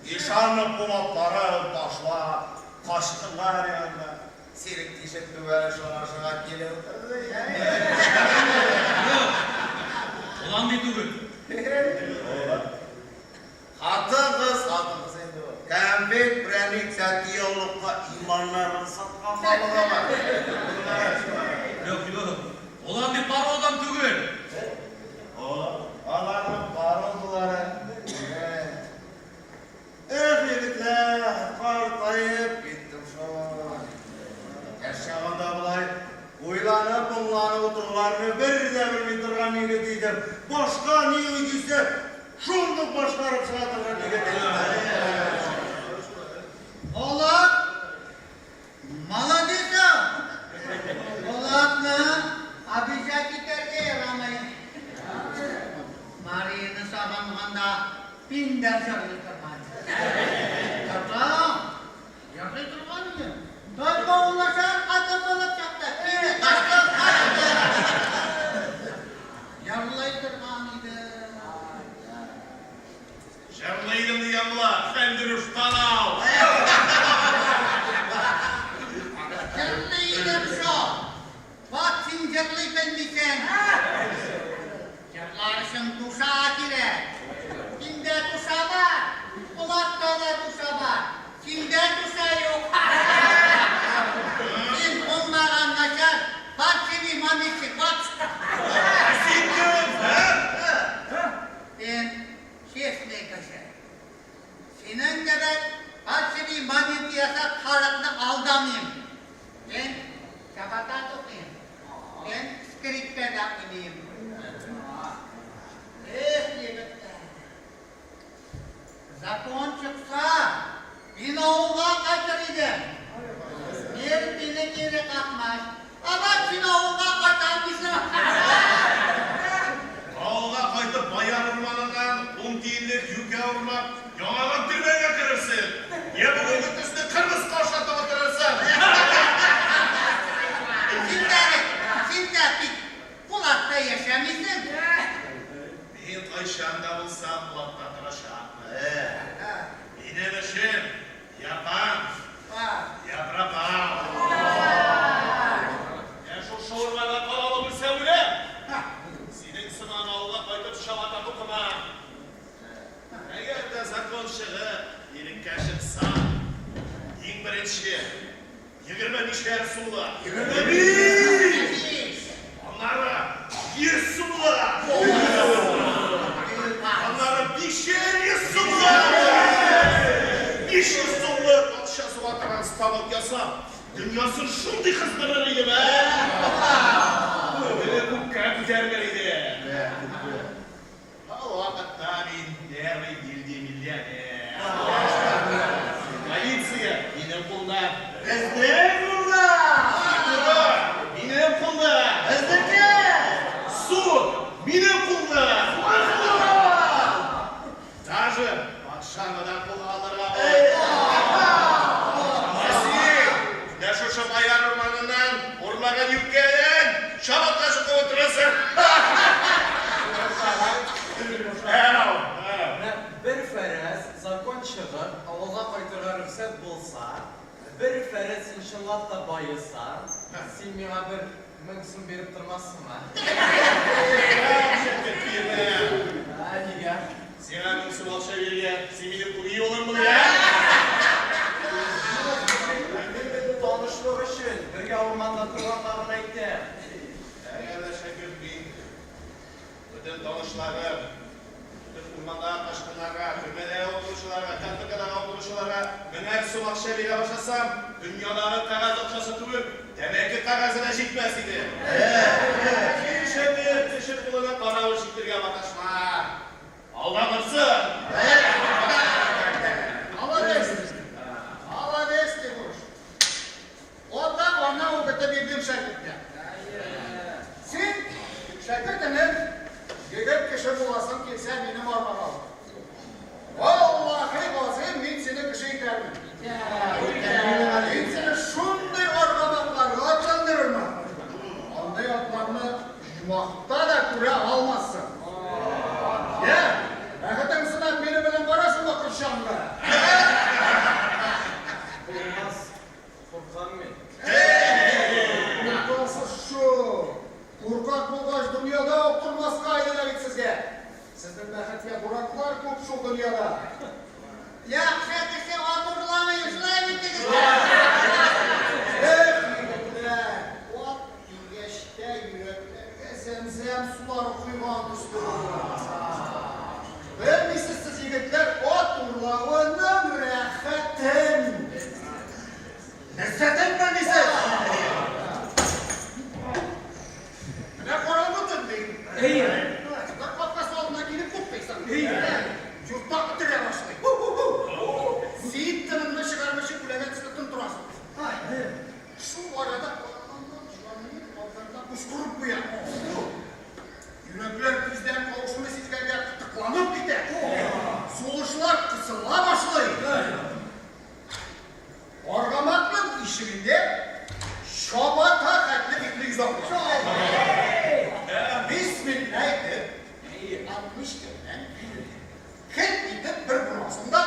Ишанны кулаклары ташлап качтылар янына. Синең тишек түбәле шалашыңа килеп утырды, Юк, ул андый түгел. Хатын-кыз, хатын-кыз инде ул. Кәнфит, прәник, тәти яулыкка иманнарын саткан халык алар. Юк, юк, ул андый породадан түгел. Аларның породалары. Эх, егетләр, картаеп киттем шул. Яшь чагында болай уйланып, моңланып утыруларны бер дә белми торган егет идем. Башка ни уй килсә, шундук башкарып чыга торган егет идем. Булат, молодец! Булатны обижать итәргә ярамый. Марияны сагынганда мин дә җырлый торган. Җырлам, җырлый торган идем. Только ул начар хатын булып чыкты. Мине ташлап кайтты. Җырлый торган идем. Җырлый идем дигән була, Хәндерүш танау. Җырлый идем шул. Ват син җырлый белмисең. Җырлар өчен душа кирәк. Синдә душа бар, Булатта да душа бар. Синдә душа юк. Син булмаган начар, фальшивый монетчик, вот. Син кем, ә? Син честный кеше. Синең кебек фальшивый монет ясап халыкны алдамыйм. Мин чабата тукыйм. Мин скрипкада уйныйм. Эх, егетләр. Закон чыкса, мин авылга кайтыр идем. Мир мине кире какмас. Абат син авылга кайтам дисең. Авылга кайтып, Баян урманыннан 10 тиенлек юкә урлап, яңадан төрмәгә керерсең. Я бүгенге төсле кырмыска ашатып утырырсың. Син дә бит, син дә бит Булатта яшәмисең. Мин кайчан да булса Булатта торачакмын. Минем эшем я пан, я пропал. Я шушы урманда каралып үлсәм үләм. Синең сыман авылга кайтып чабата тукымам. Әгәр дә закон чыгып, иреккә чыксам, иң беренче 25-әр сумлык. 25! Аннары 100 сумлык. Аннары 500 сумлык. 500 сумлык акча суга торган станок ясап, дөньясын шундый кыздырыр идем, ә? Теле күккә күтәрелер иде. Ул вакытта мин первый гильдия миллионер. Полиция минем кулда. Безнең кулда! Прокурор минем кулда. Безнеке! Суд минем кулда. Даже патшаны да кулга алырга була. Ә син, менә шушы Баян урманыннан урлаган юкәдән чабата чукып утырасың. Әу, әу. Менә бер фәрәз, закон чыгып, авылга кайтырга рөхсәт булса, бер фәрәз син чынлап та баесаң, син миңа бер 1000 сум биреп тормассыңмы? Ә нигә? Сиңа 1000 сум акча бирергә, син минем үги улыммыни, ә? танышларым, бөтен урмандагы качкыннарга, төрмәдә утыручыларга, каторгадагы утыручыларга меңәр сум акча бирә башласам, дөньядагы кәгазь акчасы түгел, тәмәке кәгазе дә җитмәс иде. Кеше кеше кулына каравыл читергә маташма. Алданырсың! Молодец! Молодец ты, муж! Ата-ана үгете бирдем шәкерткә. Син, шәкерт энем, егет кеше буласың килсә, минем арбага утыр. Валлаһи газыйм, мин сине кеше итәрмен. Мин сине шундый аргамакларга атландырырмын, андый атларны оҗмахта да күрә алмассың. Йә, бәхетең сынап, минем белән барасыңмы Корчаңгы? Булмас. Куркам мин. Куркасыз шул! Куркак булгач, дөньяда ук тормаска иде дә бит сезгә! Сезнең бәхеткә дураклар күп шул дөньяда. Яхшы кеше ат урламый, шулай бит, егетләр? Эх, егетләр, ат дигәч тә йөрәкләргә зәмзәм сулары койган төсле булды. Белмисез сез, егетләр, ат урлавының рәхәтен! Ләззәтен белмисез! Менә караңгы төн ди. Әйе. Бер капкасы алдына килеп туктыйсың. Әйе. Йортта үтерә башлый. Син тыныңны чыгармыйча күләгә төсле тын торасың. Шул арада аннан җаныем абзарда пошкырып куя. Йөрәкләр тиздән кавышуны сизгәнгә кытыкланып китә. Сулышлар кысыла башлый. Аргамакның ишегендә чабата хәтле бикле йозак бар. Бисмилла әйтеп, отмычка белән хет итеп бер борасың да,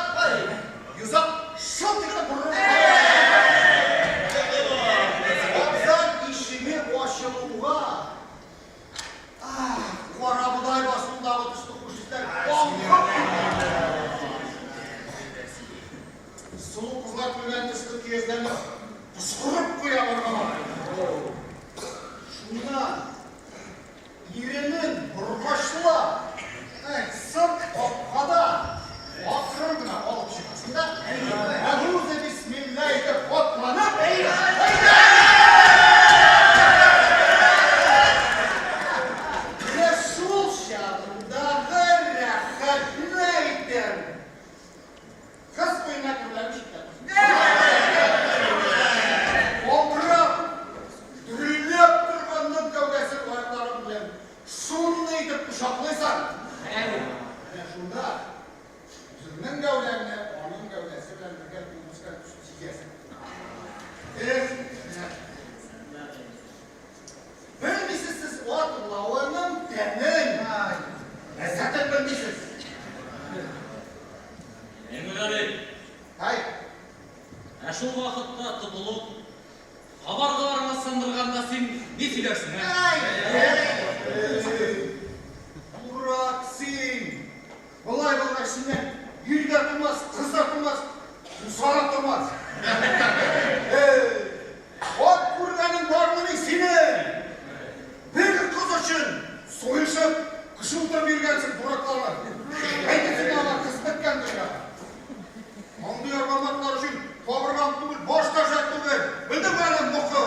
йозак шылт итеп борылып Абзар ишеге ачылуга, Карабодай басуындагы төсле хуш исләр аңкып китә. Сылу кызлар көлгән төсле көязләрне пошкырып куя барган. Шуннан иренен боргачлап, сырт капкада акрын гына алып чыгасың да, әгузе бисмилла итеп атланып, Менә шул чагындагы рәхәтне әйтәм. Кыз куенына керүләрен читтә торсын. Калтырап, дерелдәп торганның гәүдәсен аякларың белән шундый итеп кочаклыйсың. Менә шунда үзеңнең гәүдәңне аның гәүдәсе белән бергә туып үскән төсле сизәсең. Эх, менә. Белмисез сез ат урлавының тәмен, ләззәтен белмисез. Миңнегали. Һай. Ә шул вакытта тотылып, кабаргаларыңа сындырганда син ни сөйләрсең, ә? Эй, дурак син! Болай булгач, синнән ир дә тумас, кыз да тумас, Муса да тумас. Эй, ат күргәнең бармыни синең? Бер кыз өчен суешып, кеше утырып йөргәнсең, дураклары. Әйтерсең лә алар кыз беткән дөньяда. Мондый аргамаклар өчен кабыргаң түгел, баш та шәп түгел. Белдеңме әле, мокы?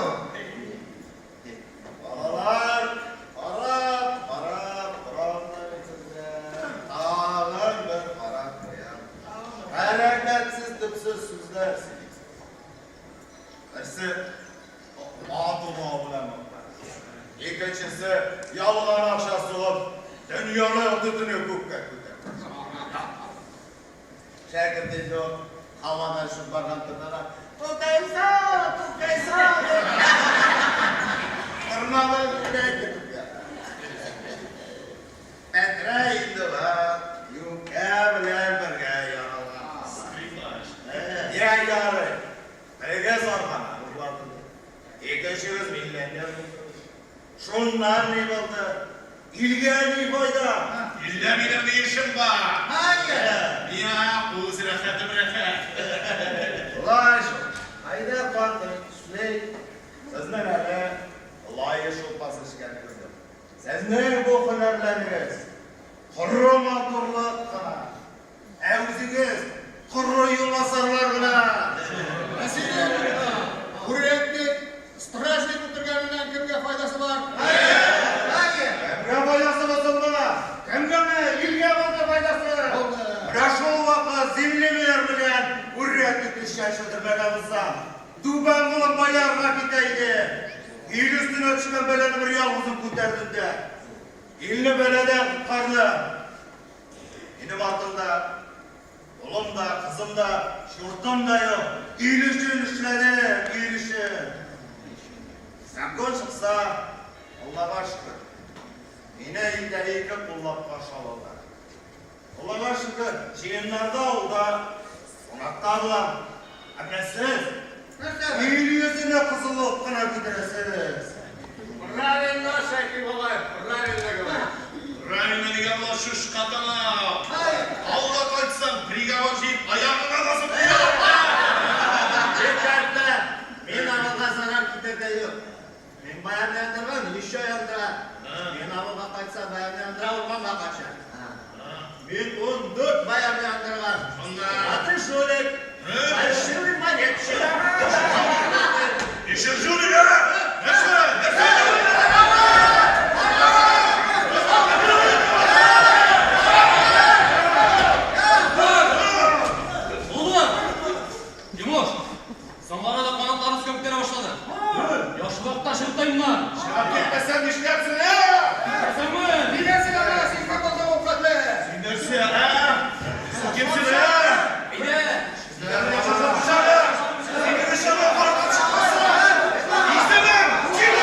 Балалар, карап, карап торам да мин сезгә. Тагын бер карап куям. Хәрәкәтсез төпсез сүзләр сөйлисез. Берсе ат улау белән мактана. Икенчесе ялган акча сугып, дөньяның төтене күккә күтәрелә. Шәкерт инде ул һавада очып барган торнага Тукайса, тукайса! дип торнадан генә көтеп ята. Әтрә инде ул юкә белән бергә яралган. Скрипач. Йә ярый, берегез аргамак урлады, икенчегез миллионер булды. Шуннан ни булды? Илгә ни файда? Илдә минем ни эшем бар? Миңа үз рәхәтем рәхәт. Шулай шул. Әйдә, картым, эшлик. Сезнең әле Лаеш шулпасы эчкәнегез юк. Сезнең бу һөнәрләрегез. Коры матурлык кына. Ә үзегез коры юлбасарлар гына. Ә синең үрәтник, стражник үтергәненнән кемгә файдасы бар? Кемгә файдасы булсын да? Кемгәме? Илгә булды файдасы. Менә шул вакыт землемер белән үрәтник эшкә чөдермәгән булса, түбән кулым боярга китә иде. Ил өстенә төшкән бәлане бер ялгызым күтәрдем дә, илне бәладән коткардым. Минем артымда улым да, кызым да, чуртым да юк. Ил өчен эшләдем, ил өчен. Закон чыкса, Аллага шөкер. Мине илдә ике куллап каршы алалар. Аллага шөкер, җыеннарда авылда кунакта булам. Ә менә сез ил йөзенә кызыллык кына китерәсез. Правильно, Шәйхи бабай, правильно говоришь. Правильно дигән була чучка танау. Авылга кайтсаң, приговор җыеп, аягыңа басып куям. Бик Мин авылга зарар китерде юк. Мин баян яндырган, еще яндыра. Мин авылга кайтса, баян яндыра, урманга кача. Мин 14 баян яндырган. А ты жулик. Фальшивый монетчик. Еще жулик, а? Нәрсә? Нәрсә? Булды! Тимуш, соңгы арада канатлары өскә күтәрә башлады. Яхшылыкта чыгып Чыгып китмәсәң нишләрсең, ә? Нәрсәме? Нигә син аны син капылда ул хәтле? Син нәрсә, ә? Син кемсең, ә? Әйдә! Синең өчен карап чыкмаса! Исемең! Кем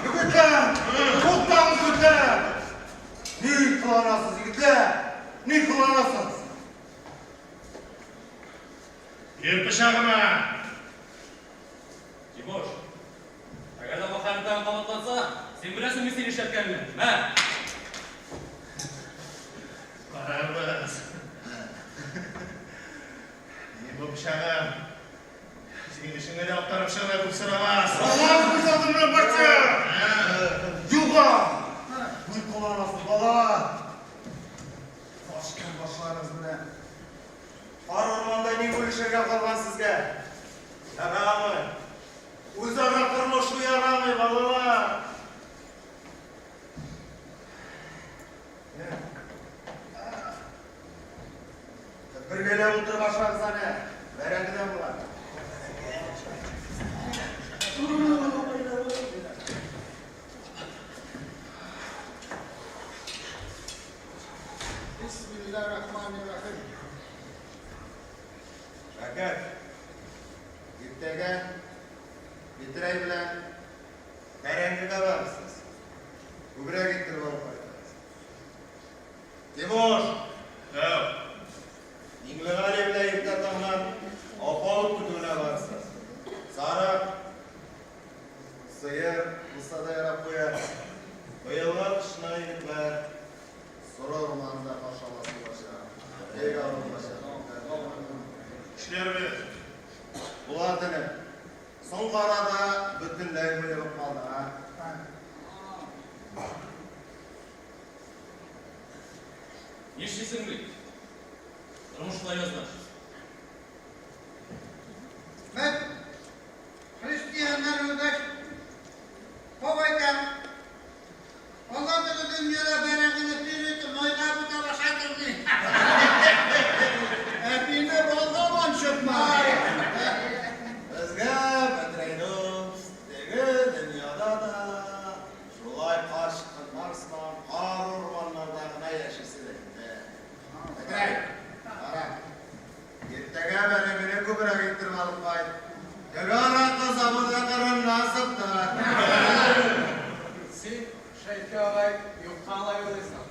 Егетләр! Туктагыз, егетләр! Ни кыланасыз, егетләр? Ни кыланасыз? Бир пычагыма! Тимуш, әгәр дә бу хәл тагын кабатланса, син беләсең мин сине нишләткәнне. Мә! Карарбыз. Мин бу пычагым. Синең эшеңне дә актарып чыгарга күп сорамас. Аллаһ күз алдымнан батя! Юга! Ни кыланасыз, бала? Ачкан башларыгыз менә. Кар урманда ни бүлешергә калган сезгә? Ярамый. Үзара тормышу ярамый, балалар. Бергәләп утырып ашагыз әле. Бәрәңге дә була. Бисмиллахир-рахманир-рахим. Шәкәт, иртәгә Петрәй белән бәрәңгегә барырсыз. Күбрәк иттереп алып кайтыгыз. Тимуш! Әү. Миңлегали белән иртә таңнан алпавыт көтүенә барырсыз. Сарык, сыер булса да ярап куя. Быелгы кышны егетләр соры урманында каршы аласы булачак. Бик авыр булачак. Эшләрбез. Булат энем, соңгы арада бөтенләй боегып калдың, а? Нишлисең бит? Тормыш шулай язмыш. Без христианнар үлгәч, поп әйтә, Алла теге дөньяда бәрәңгене тиз итеп майга бутап ашатыр ди. Әпине балга манчытма. Безгә, Бәдрәй дус, теге дөньяда да шулай качкыннар сыман кар урманнарда гына яшисе дә инде. Бәдрәй, кара, иртәгә бәрәңгене күбрәк иттереп алып кайт. Теге аракы заводы кырыннан сыптыр. Син, Шәйхи агай, юкка алай уйлыйсың.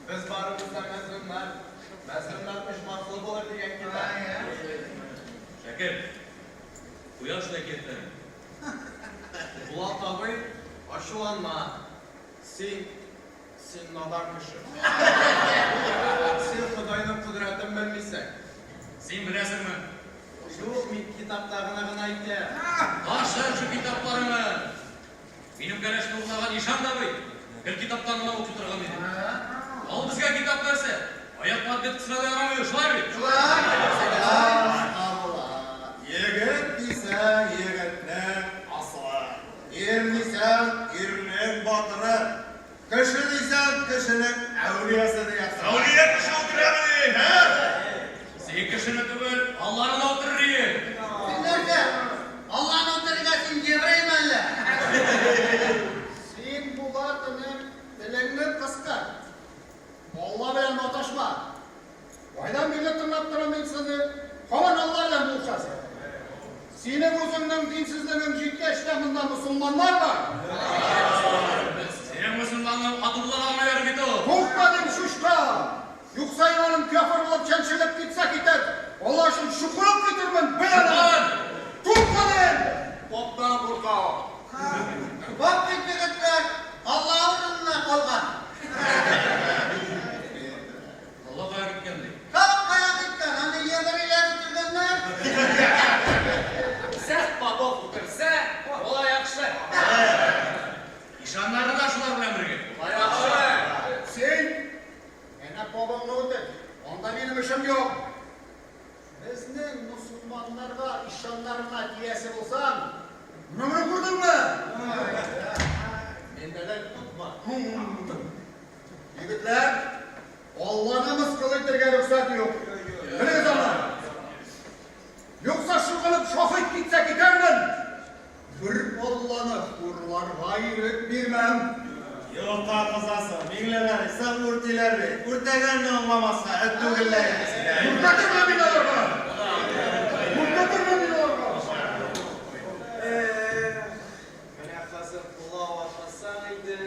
Без барыбыз да мәзлүмнәр. Мәзлүмнәр оҗмахлы булыр дигән китап. Шәкерт, кояш әкиятләре. Булат абый, ачуланма. Син, син надан кеше. Син Ходайның кодрәтен белмисең. Син беләсеңме? Юк, мин китаптагыны гына әйтәм. Ташлар шул китапларыңны! Минем кәләш ишан да бит гел китаптан гына укый торган иде. Ал безгә китап нәрсә? Аяк подметкасына да ярамый, шулай бит? Егет дисәң, егетнең асылы. Ир дисәң, ирнең батыры. Кеше дисәң, кешенең әүлиясе диярсең. Әүлия кеше үтерәмени, һә? Син кешене түгел, Алланы да үтерер идең. Син нәрсә? Алланы үтерергә син еврейме әллә? Син, Булат энем, телеңне кыскарт. Алла белән маташма. Кайдан бирле тыңлап торам мин сезне, һаман Алла белән булышасың. Синең үзеңнең динсезлегең җиткәч тә монда мосылманнар бар. Синең мосылманның атурлап алмыйлар бит ул. Куркма дим, чучка! Юкса иманым кяфер булып чәнчелеп китсә китәр, Алла өчен чукынып китермен, бел аны! Куркма дим! Поптан курка ул. Поп бит, егетләр, Алла урынына калган. Алла кая киткән ди? Тагын кая киткән? Аны еврейлар үтергәннәр. Сәх Попов үтерсә, була яхшы. Ишаннары да шулар белән бергә. Була яхшы. Син әнә побыңны үтер, анда минем эшем юк. Безнең мосылманнарга, ишаннарына тиясе булсаң, моны күрдеңме? Миндә дә тут бар. Егетләр, Алланы мыскыл итәргә рөхсәт юк. Белегез аны. Юкса чукынып шаһит китсә китәрмен. Бер Алланы хурларга ирек бирмәм. Юкка кызасың, Миңлегали, соң үртиләр бит. Үртәгәнне аңламаска, эт түгел лә инде син. Үртәтермен мин аларга! Үртәтермен мин аларга! Эх, менә хәзер пылау ашасаң иде.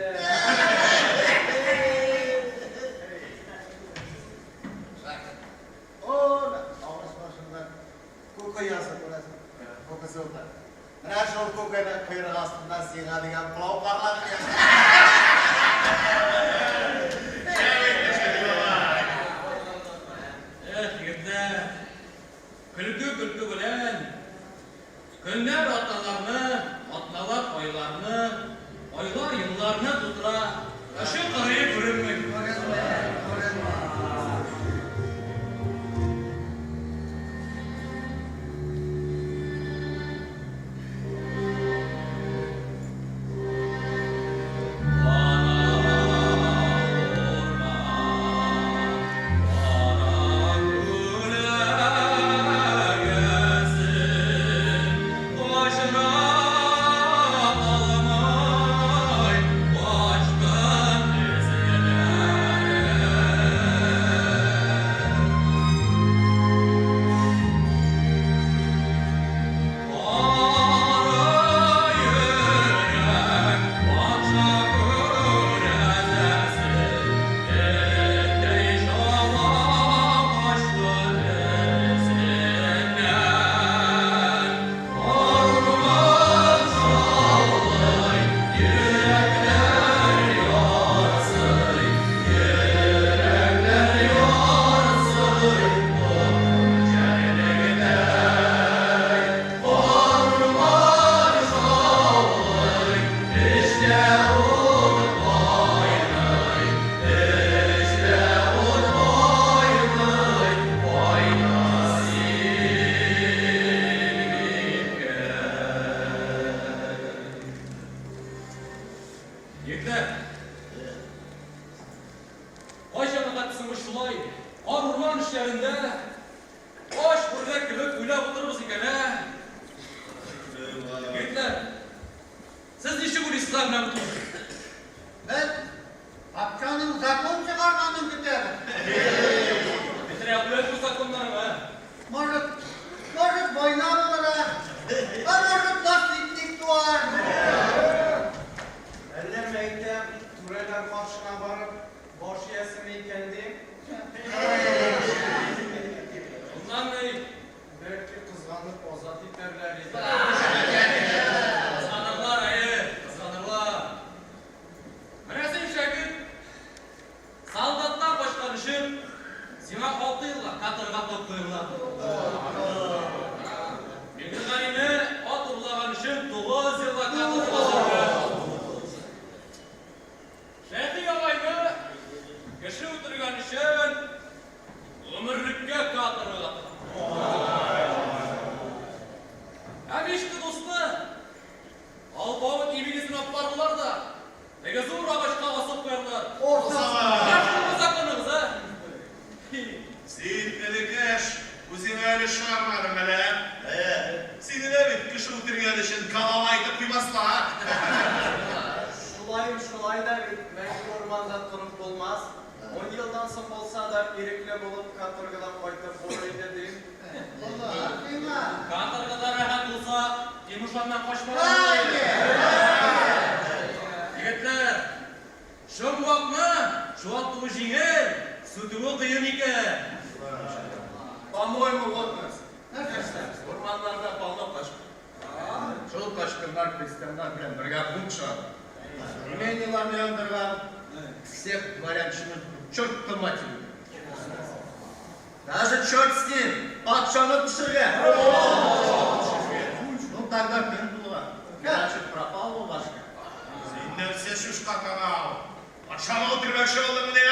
О, агач башында күке оясы күрәсең. Күкесе утыра. Менә шул күкенең койрыгы астында сиңа дигән пылау карлыгын яшерә. Эх, егетләр, көлке көлке белән, көннәр атналарны, атналар айларны, айлар елларны тутыра, очы-кырые күренми. Егетләр! Кайчанга кадәр соң без шулай кар-урман эшләрендә ач бүреләр кебек уйлап утырырбыз икән, ә? Егетләр, сез ничек уйлыйсыз, ә, менә бу турыда? Без патшаның закон чыгарганын көтәбез. Бетерә куяр бу законнарын, ә? Может, может, война булыр, а? А может, наследник туар. Әллә мәйтәм, түрәләр каршына барып, баш иясеме икән дим. Шуннан ни? Бәлки кызганып азат итәрләр иде. Кызганырлар, әйе, кызганырлар. барырлар да, теге зур агачка асып куярлар. Менә шул бу законыгыз, а? Син, энекәш, үзеңә әле чыгармадың әле, ә? Сине дә бит кеше үтергән өчен голова итеп куймаслар. Шулаен шулай да бит, мәңге урманда торып булмас. Ун елдан соң булса да, ирекле булып каторгадан кайтып булыр иде, дим. Каторгада рәхәт булса, Тимуш аннан качмаган булыр иде. Егетләр, шомгакны чуалтуы җиңел, сүтүе кыен икән. По-моему, вот нас. Урманнарда полно качкын. Шул качкыннар крестьяннар белән бергә бунт чыгарган. Имениеларны яндырган, всех дворянчину к черту матери. Даже черт с ним, патшаны төшергән. Ну тогда кем булган? Иначе пропал башка. Син нәрсә, чучка танау? Патшаны үтермәкче булдыңмыни, а?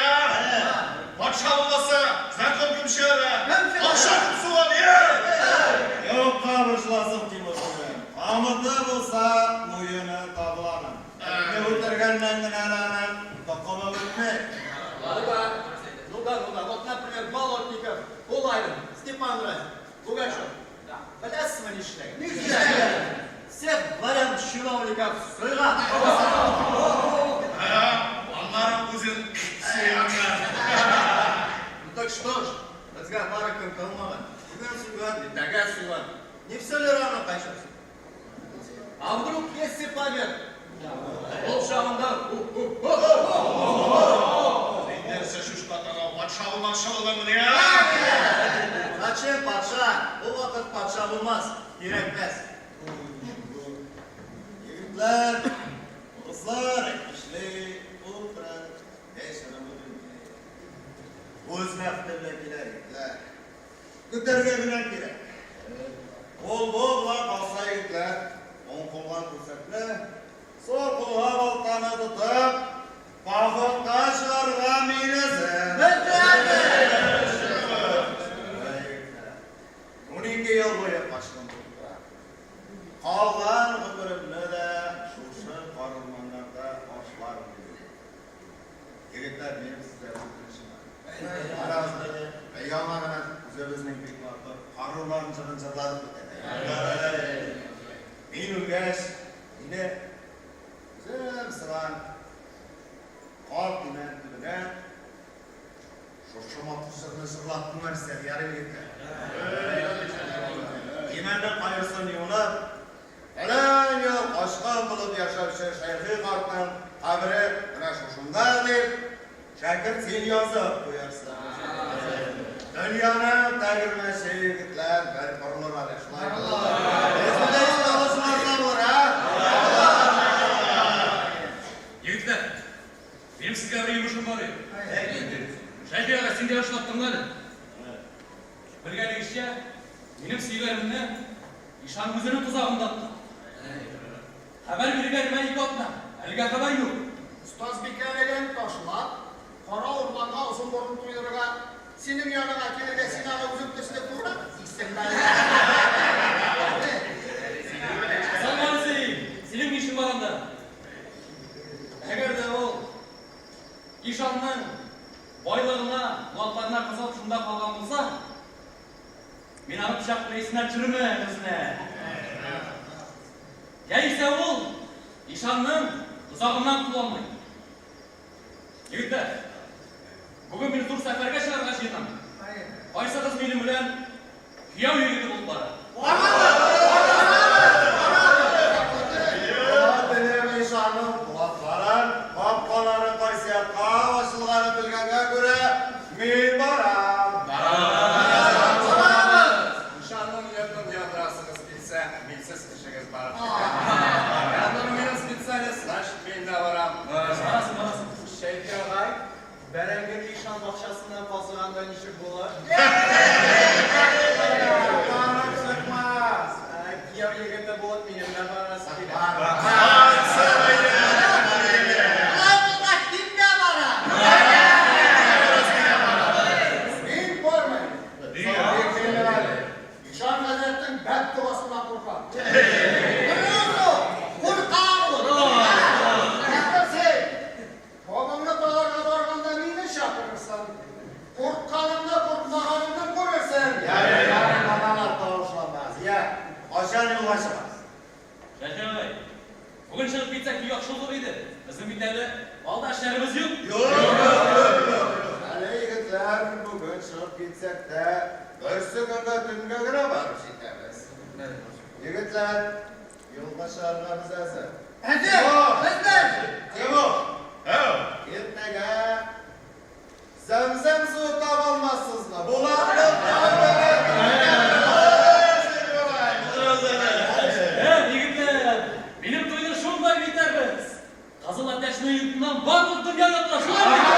Патша булмаса, закон кем чыгара? Акча кем суга, я? Юкка борчыласың, Тимуш энем. Камыты булса, муены табыла аның. Этне үтергәннән генә әле аның токымы бетми. Ну да, ну да, ну да. Вот, например, Болотников, Кулайнов, Степан Разин, Пугачев. Беләсезме нишләгән? Нишләгән? Всех дворян чиновников суйган. Аннары үзен суйганнар. Ну так что ж, безгә бары көн калмаган. Бүген суйган, иртәгә суйган. Не все ли равно кайчан? А вдруг если победа? Ул чагында. Син нәрсә, чучка танау, патша булмакчы булдыңмыни, а? Зачем патша? Ул вакыт патша булмас, кирәкмәс. Егетләр, кызлар әйтмешли, утро вечера мудренее. Үз вакыты белән килә, егетләр. Көтәргә генә кирәк. Ул бу була калса, егетләр, уң кулга күсәкне, сул кулга балтаны тотып, походка чыгарга мин әзер. Егетләр, 12 ел буе качкын булып торам. Калган гомеремне дә шушы карурманнарда ашлармын дип уйлыйм. Егетләр, минем сезгә бер үтенечем бар. Карагыз, яңа гына үзебезнең бик матур карурман җырын җырладык бит әле. Мин үлгәч, мине үзем сыман карт имән төбенә шушы матур җырны җырлап күмәрсезләр, ярый, егетләр? Имәннең кайрысын юнып, фәлән ел качкын булып яшәүче Шәйхи картның кабере менә шушында дип, шәкерт, син язып куярсың. Дөньяның тәгәрмәче, егетләр, бер борылыр әле, шулай. Без искә алучылар да булыр, ә? Егетләр, минем сезгә бер йомышым бар иде. Шәйхи ага, син дә яхшылап тыңла әле. Белгәнегезчә, минем сөйгәнемне ишан үзенең тозагында тотты. Хәбәр бирергә 2 атна, әлегә хәбәр юк. Остазбикәлеген ташлап, кара урманга озын борын туйдырырга, синең яныңа килергә син аны үзең төсле күрмәк исеңме? Салман син, синең ни эшең бар анда? Әгәр дә ул ишанның байлыгына, булатларына кызыгып шунда калган булса, мин аны пычак белән исенә төшерермен үзенә. Яисә ул ишанның тозагыннан котыла алмый. Егетләр, бүген мин зур сәфәргә чыгарга җыенам. Кайсыгыз минем белән кияү егете булып бара? Телем ишанның булатларын, капкалары кайсы якка ачылганын белгәнгә күрә, мин барам. Ишанның йортын яндырасыгыз килсә, минсез эшегез барып чыга. Яндыру минем специальность, значит, мин дә барам. Барасың, барасың. Шәйхи агай, бәрәңгене ишан бакчасыннан казыганда ничек була? Барып чыкмас. китсәк бик яхшы булыр иде. Безнең бит әле алда эшләребез юк. Әле егетләр, бүген чыгып китсәк тә, берсекөнгә төнгә генә барып җитәбез. Егетләр, юлга чыгарга без әзер. Әзер! Без дә әзер! Тимур! Иртәгә зәмзәм суы таба алмассызмы? Булатның Ә, егетләр, минем туйны шундай битәрбез. Кызыл әтәчнең йортыннан барлык дөнья ятыра, шулай бит?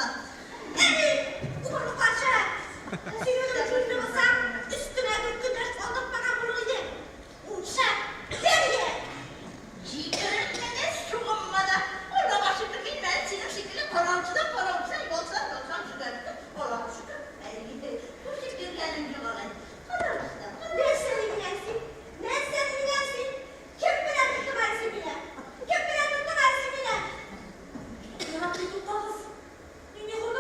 булса. Әни, убырлы карчык! Син үзең җүнле булсаң, өстеңә бер көндәш алдыртмаган булыр идең. Мунча, тәрбия! Җикеренмәгез, чукынма да. Аллага шөкер, мин менә синең шикелле караучыдан караучы, ялсаң ялсаң шөкер. Аллага шөкер, әй, күчеп йөргәнем юк алай. Караучыдан. Нәрсә дигән син? Нәрсә дигән син? Кем белән тоттың әле син мине? Кем белән тоттың әле син мине? Ярабби, туктагыз! Нинди хурлык!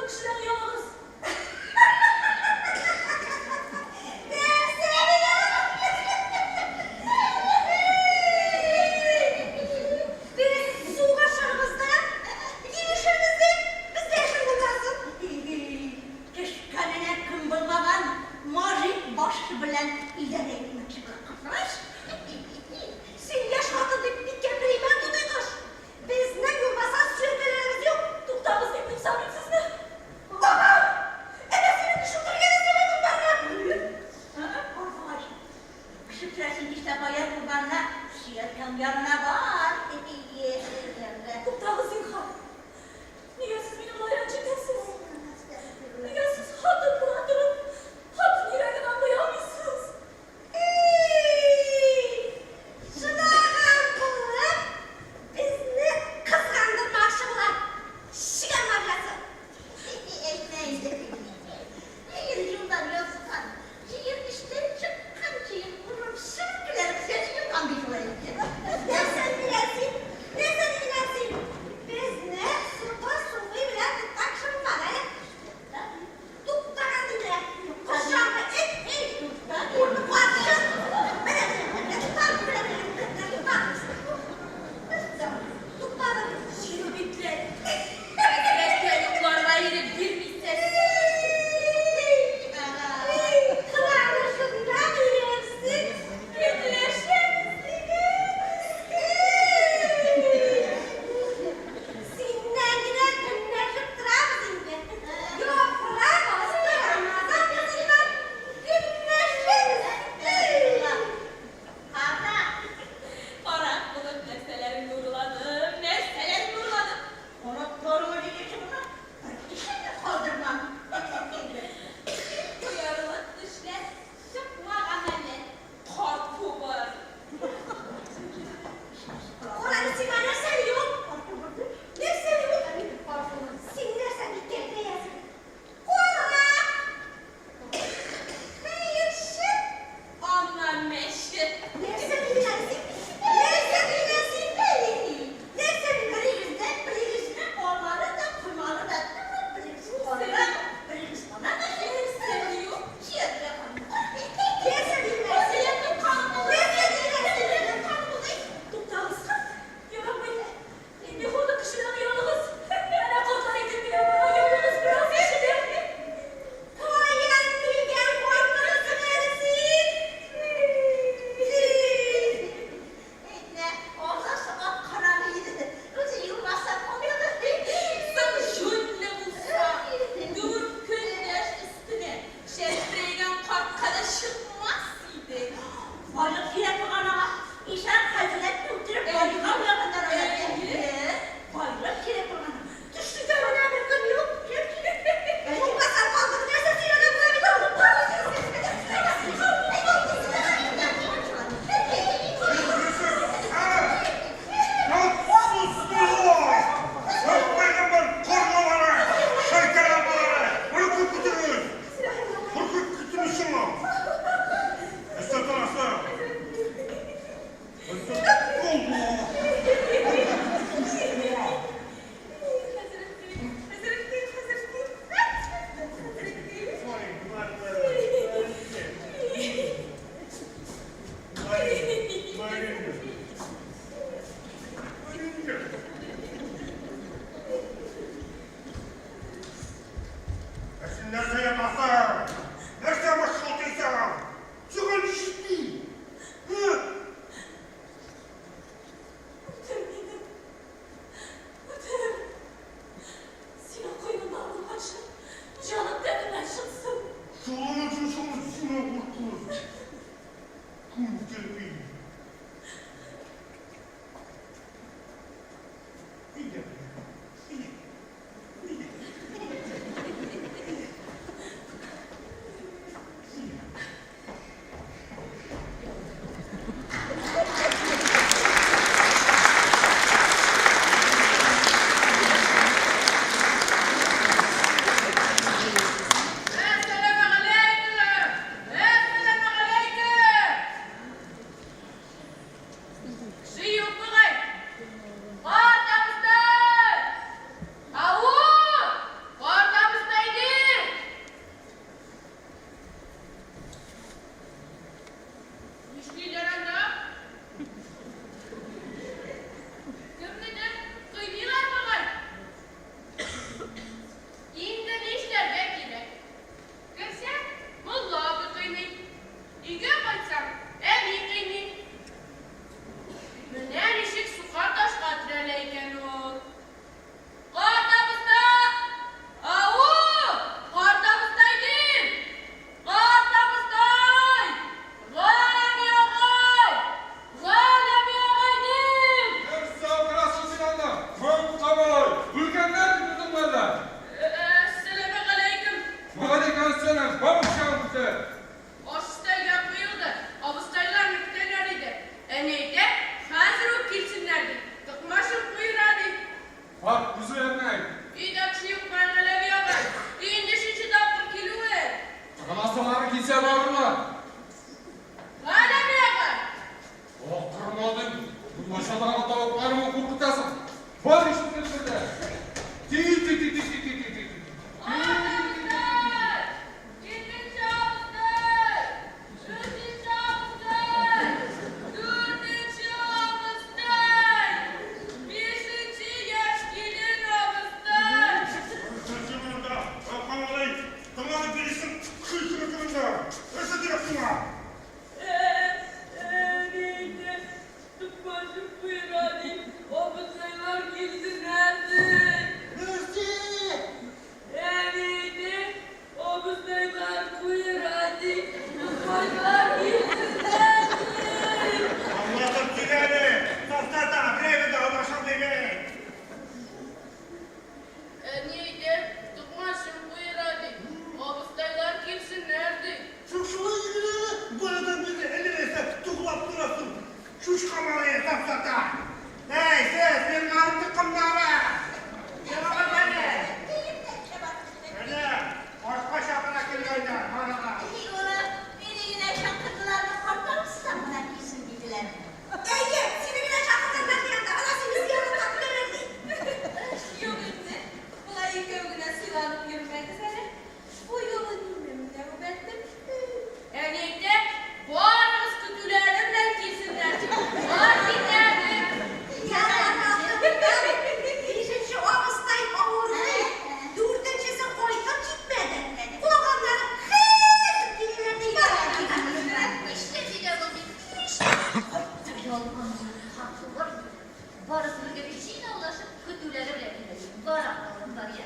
Бар, я?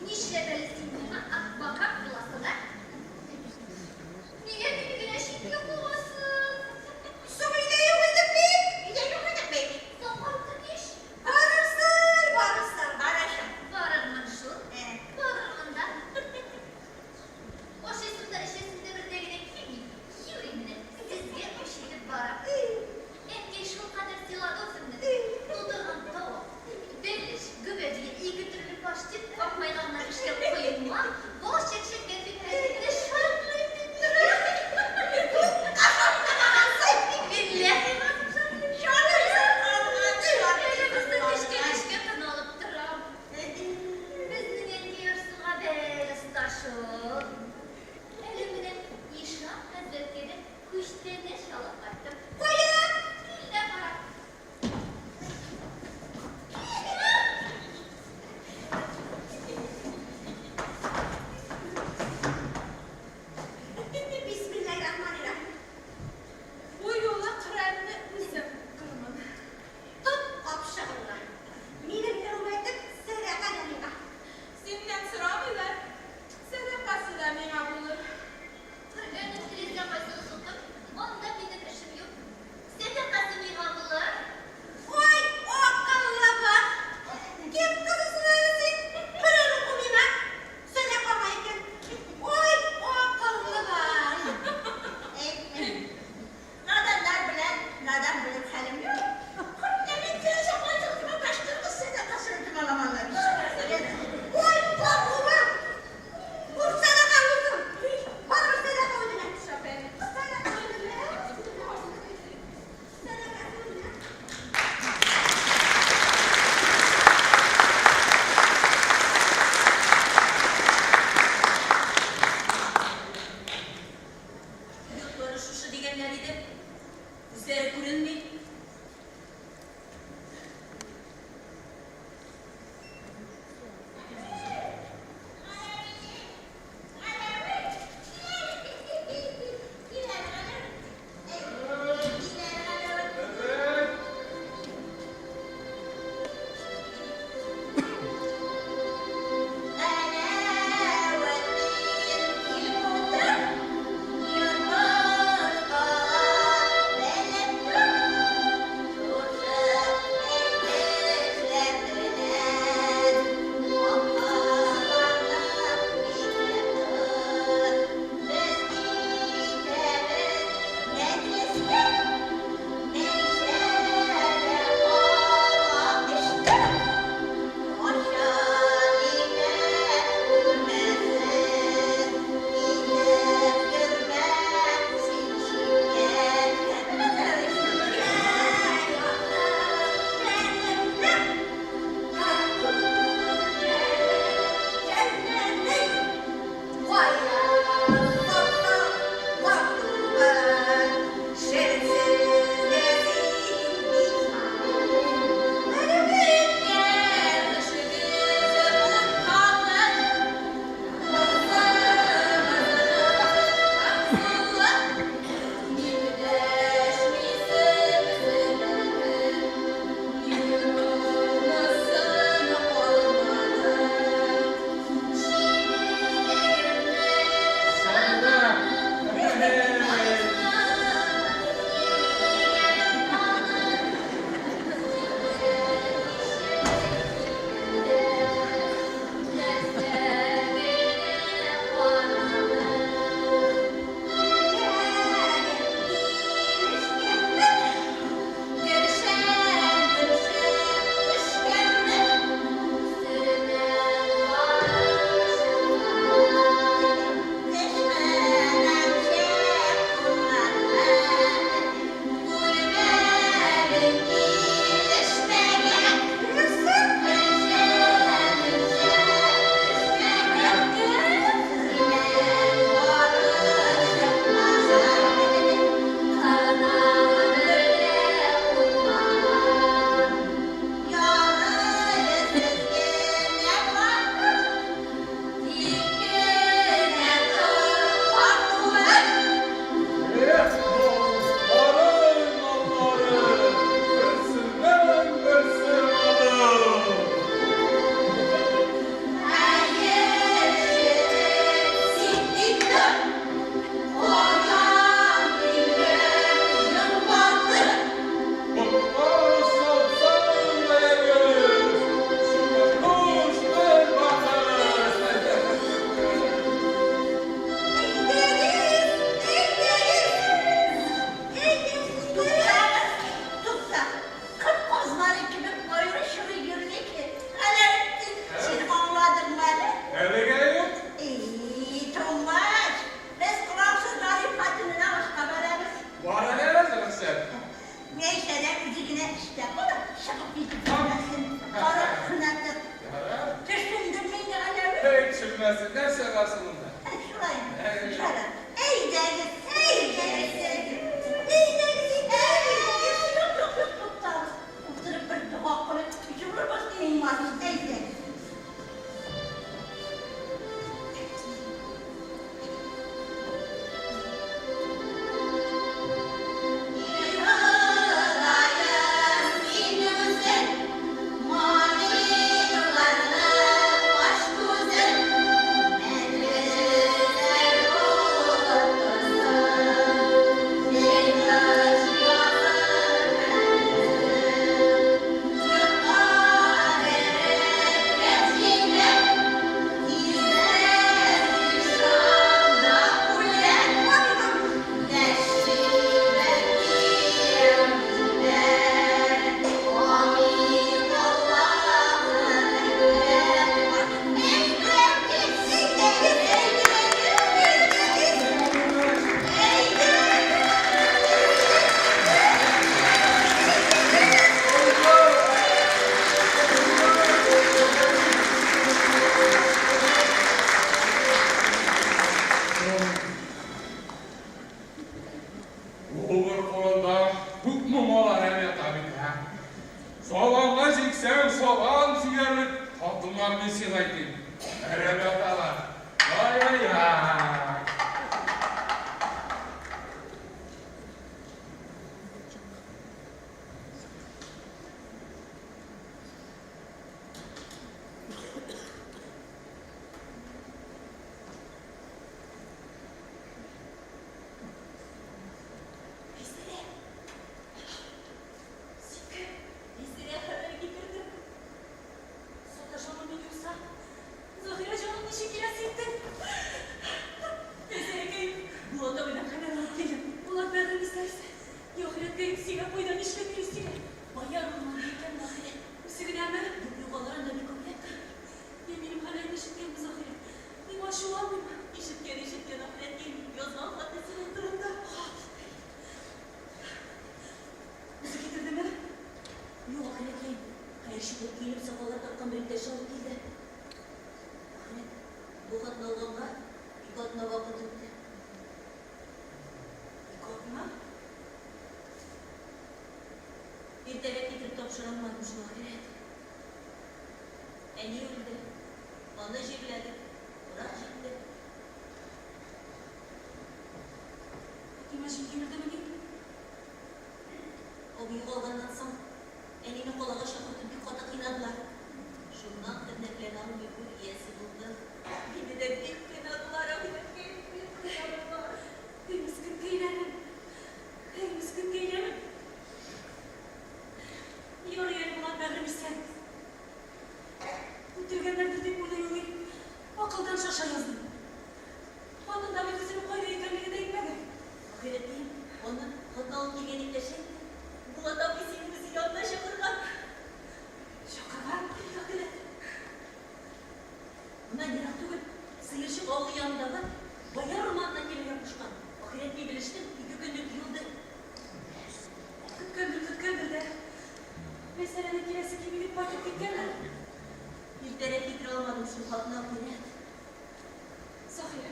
Нишләп әле син миңа адвокат буласың, ә? Нигә мине генә читкә куасың? Соң өйдә юк идек бит. Өйдә юк идек бит. Соң кайттык ич. Барырсың, барырсың, барырсың. Барырмын шул. Барырмын да. Ашыйсым да, эчәсем дә бердә генә килми. Юри менә, сезгә үч итеп барам. Әнкәй шулкадәр сыйлады үземне. Тутырган. бүлмәсе, нәрсә бар соң монда? Шулаймы? Ярар. Әйдәгез, әйдәгез, әйдәгез, әйдәгез. Юк, юк, юк, туктагыз. Утырып бер дога кылып, җылырбыз, уңмас. Әйдәгез. Убыр кулында күпме мал әрәм ята бит, ә? Сабанга җиксәң, сабан сөярлек хатыннар мин сиңа әйтим. Әрәм яталар. Ай-ай-ай. Рәйсә! Син кем? Рәйсә хәбәр китердем. Саташамын мин юкса. Заһирә җаным ничек киләсе иттең? Рәйсәкәем, Булат абыйдан хәбәр алып килдем. Булат бәгырем исән. Ахирәткәем, сиңа кайда нишләп йөрисең? Бояр урманда икән Заһирә. Үзе генәме? Юк, юк, алар анда бик күпләп. Я минем хәбәрне ишеткәнме Заһирә? Миңа ачуланмыймы? Ишеткән, ишеткән, ахирәткәем. Язган хатны синең турында. Хат. Үзе китердеме? Юк, ахирәткәем. Хәерче булып киенеп, сакаллар таккан бер иптәше алып килде. Ахирәт, бу хатны алганга ике атна вакыт үтте. Ике атна? Иртәрәк китереп тапшыра алмадым шул, ахирәт. Әни үлде. Аны җирләдек. Урак җитте. Фатыйма җиңги үлдемени? Абый югалганнан соң, әнине калага чакыртып бик каты кыйнадылар. Шуннан тернәкләнә алмый гүр иясе булды. Мине дә бик кыйнадылар, абыйныкәем, бик кыйнадылар. Эй, мескенкәйләрем! Эй, мескенкәйләрем! Ярый әле Булат бәгърем исән. Үтергәннәрдер дип уйлый-уйлый, акылдан шаша яздым. Хатын да бит үзенең кайда икәнлеген әйтмәде. Ахирәткәем, аны хатны алып килгән иптәше әйтте. Булат абый сине үзе янына чакырган. Чакырган? Әйе, ахирәт. Моннан ерак түгел, Сыерчык авылы янындагы Бояр урманына килергә кушкан. Ахирәткәй белештем, ике көнлек юл ди. Көткәндер, көткәндер дә, мәсьәләне киләсе килми дип кайтып киткәндер. Иртәрәк китерә алмадым шул хатны, ахирәт. Заһирә,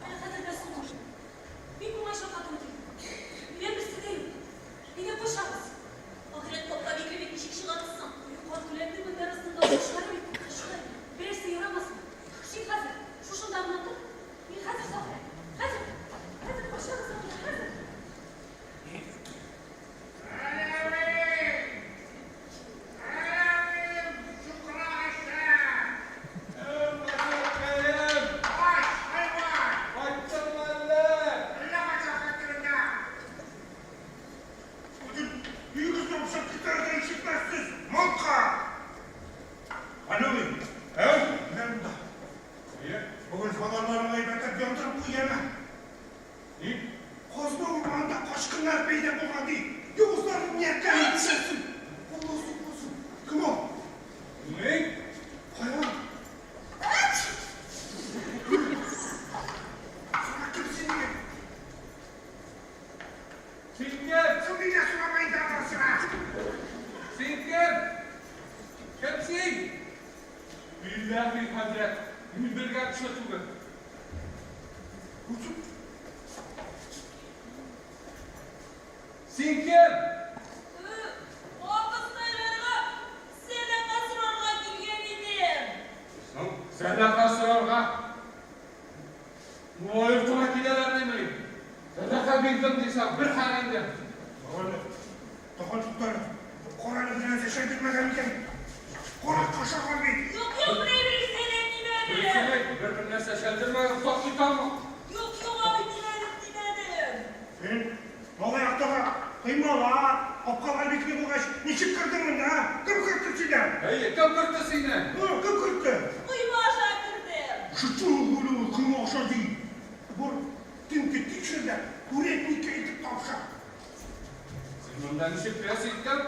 әле хәзер дә соң түгел. Бик уңай чакка туры килде. Өйдә берсе дә юк. Әйдә качабыз. Ахирәт капка бикле бит, ничек чыгабыз соң? Куе кар күләмле мендәр астында кошлары бит. Шулай, берәрсе ярамасын. Син хәзер шушында гына тор. Мин хәзер, Заһирә, хәзер. Хәзер качабыз, Заһирә, хәзер. Бүген фонарьларыңны әйбәтләп яндырып куй, яме. Ни? Казна урманында качкыннар пәйда булган, ди. Явызларның ниятләрен күрсәтсен. Алла сакласын. Кем ул? Мин? Каян? Сора, кем син диген? Син кем? Соң миннән сорама инде анасына. Син кем? Кем син? Билләһи, хәзрәт, Мин белгән кеше түгел. Син кем? Абыстайларга сәдака сорарга килгән идем. Соң, сәдака сорарга. Мулла йортына киләләр димени? Сәдака бирдем дисәң, бер хәл инде. Тагын, тагын туктале. Кара әле, бер нәрсә чәлдермәгән микән? Карак ашаган бит. Юк, юк, берәй берегез дә тимәде. Дөресен әйт, бер-бер нәрсә чәлдермәгән, озак китәме? Юк, юк, абый, тимәдем, тимәдем. Син, малай яктагы коймалар, капкалар бикле булгач, ничек кердең монда, а? Кем кертте сине? Әйе, кем кертте сине? Кем кертте? Койма аша кердем. Шытыр ул койма аша ди. Бар, тенте тикшер дә, үрәтниккә илтеп тапшыр. Син монда ничек керәсе иткән?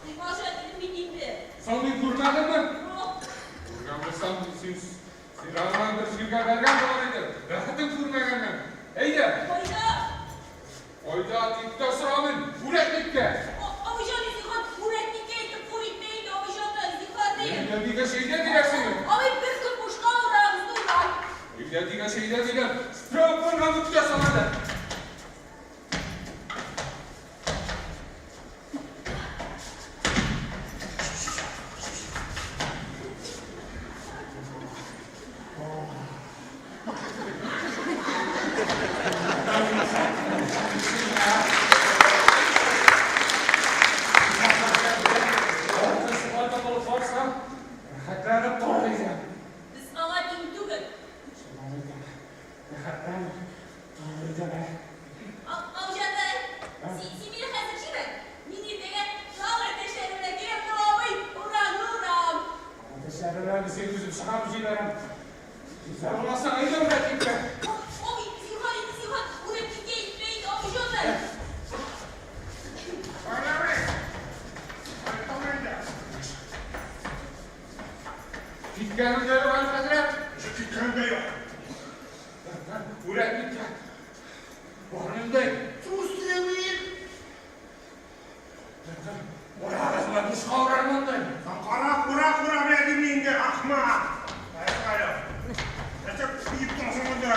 Койма аша дидем бит инде. Соң мин күрмәдемме? Юк. Күргән булсам, син сирагыңнан бер җиргә бәргән булыр идем. Бәхетең күрмәгәннән. Әйдә. Кайда? Кайда дип тә сорамыйм, үрәтниккә. Абыйҗан, зинһар, үрәтниккә илтеп хур итмә инде, абыйҗан, зинһар дим. Әйдә дигәч, әйдә дигәсең. Абый, бер көн бушка урагызны урам. Әйдә дигәч, әйдә дигән. Стрелкаңны көтәсең әле. Рәхәтләнеп тор, дисәң. Без аңа тиң түгел. Рәхәтләнеп тор, дисәң. Абыйҗатай, син мине хәзер җибәр. Мин иртәгә тагын әтәчләре белән киләм, ну, абый, урам, урам. Әтәчләре белән син үзем чыгарып җибәрәм. Исән буласың, әйдә үрәтниккә. Абый, зинһар инде, зинһар, үрәтниккә илтмә инде, абыйҗатай. Киткәнем дә юк әле, хәзрәт. Киткәнем дә юк. Үрәтниккә бармыйм ди. Сусловин! Урагызны бушка урармын ди. Кара, кура, кура белә дим инде, ахмак! Кая, Нәрсә биеп торасың монда?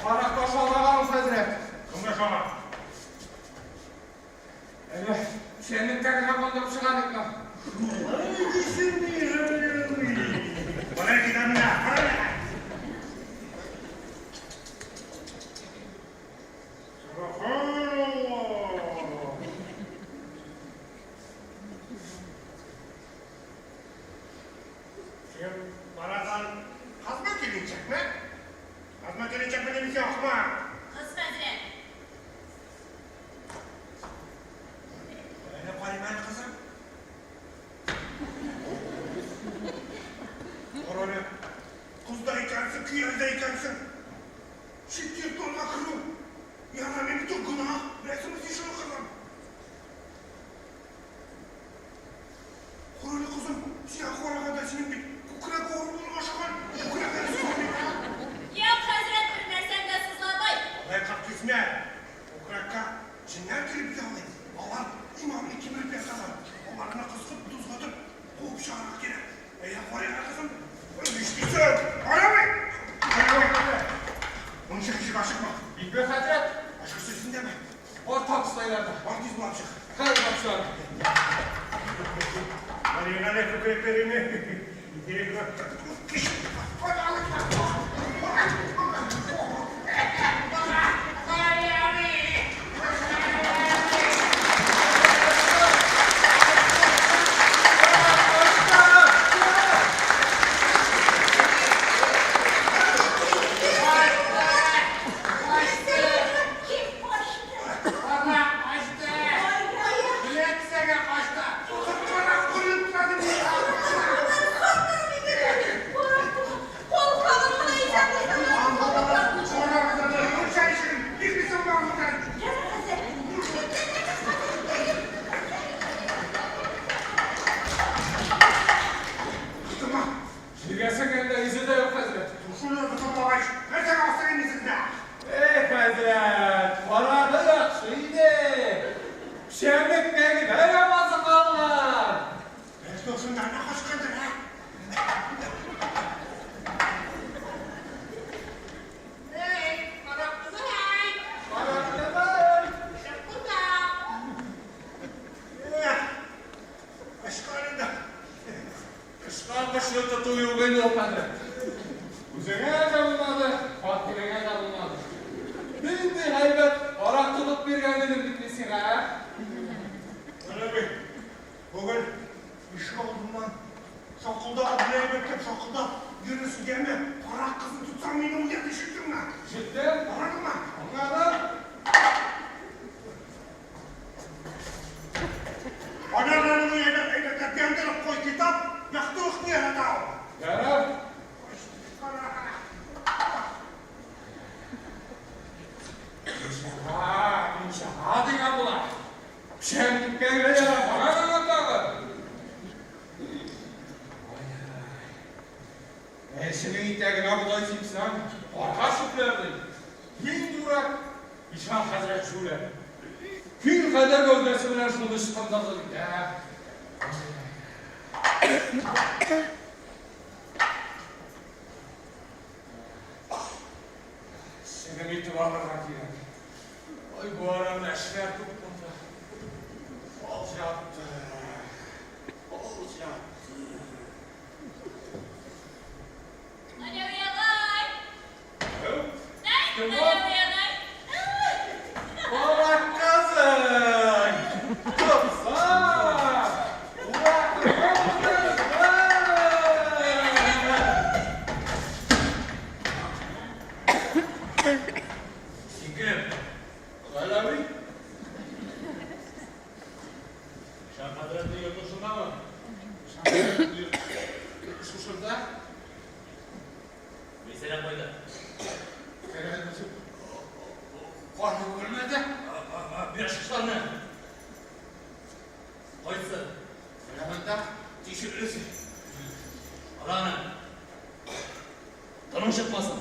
Каракка шалаган ул, хәзрәт. Кемгә шала? Әле синең тәнеңә кундырып чыгар идем. Шулай дисеңме, Кара китә менә, кара! Субханаллах! Син барасың, кызмы киленчәкме? Кызмы киленчәкме дим син, ахмак? Кыз, хәзрәт. Әле карыйм әле, кызым. Кара әле, кыз да икәнсең, көяз дә икәнсең. Чит йортларга керү ярамый бит ул, гөнаһ. Беләсеңме син шуны, кызым? Кара әле, кызым, сиңа караганда синең бит күкрәк авыру булырга охшаган, күкрәкләре сызлый бит. Юк, хәзрәт, бер нәрсәм дә сызламый. Алай кырт кисмә. Күкрәккә җеннәр килеп ялый. Алар иманны кимереп яталар. Аларны кызгып, тузгытып, куып чыгарырга кирәк. Әйдә, карыйк әле, кызым. Нишлисең? Карамый! Карамый! Мунча ишеге ачыкмы? Бикбай хәзрәт. Ачкычы синдәме? Бар табыстайларда. Бар тиз булып чык. Хәзер табышлар. Карыйк әле күкрәкләреңне. кеше тоту юк инде ул хәзрәт. Үзеңә дә булмады, хатинеңә дә булмады. Нинди һәйбәт арак тотып биргән идем бит мин сиңа, ә? Менә бит, бүген ишек алдыннан шакылдап, бер әйбәтләп шакылдап йөрерсең, яме? Карак кызын тотсаң, мине уят, ишеттеңме? Ишеттем. Аңладыңмы? Аңладым. Анарның әйбәт әйбәтләп яндырып куй, китап, яктылыкны ярата ул. Ярар. Мунчага, мунчага дигән була. Печән кипкәнгә ярамаган аңа тагы. Ай-яй. Әченең итәгенә бодай сипсәң, арка чүпләр ди. Мин дурак, ишан хәзрәт шүләр. Фил кадәр гәүдәсе белән шуны ычкындырды бит, ә. Ай-яй. Чыгым итеп алырга кирәк. Ой, бу арада эшләр күп булды. Алҗатты. Алҗатты. Галәви агай! Кем бу? Галәви агай! Карак кызый! Тотсам! Син кем? Галәви. Ишан хәзрәтнең йорты шундамы? Ишан хәзрәтнең йорты шушында. Мәйсәрә кайда? Карны бүлмәдә. Бир ачкычларны. Кайсы? Менә монда тишеклесе. Ара аны. Тының чыкмасын.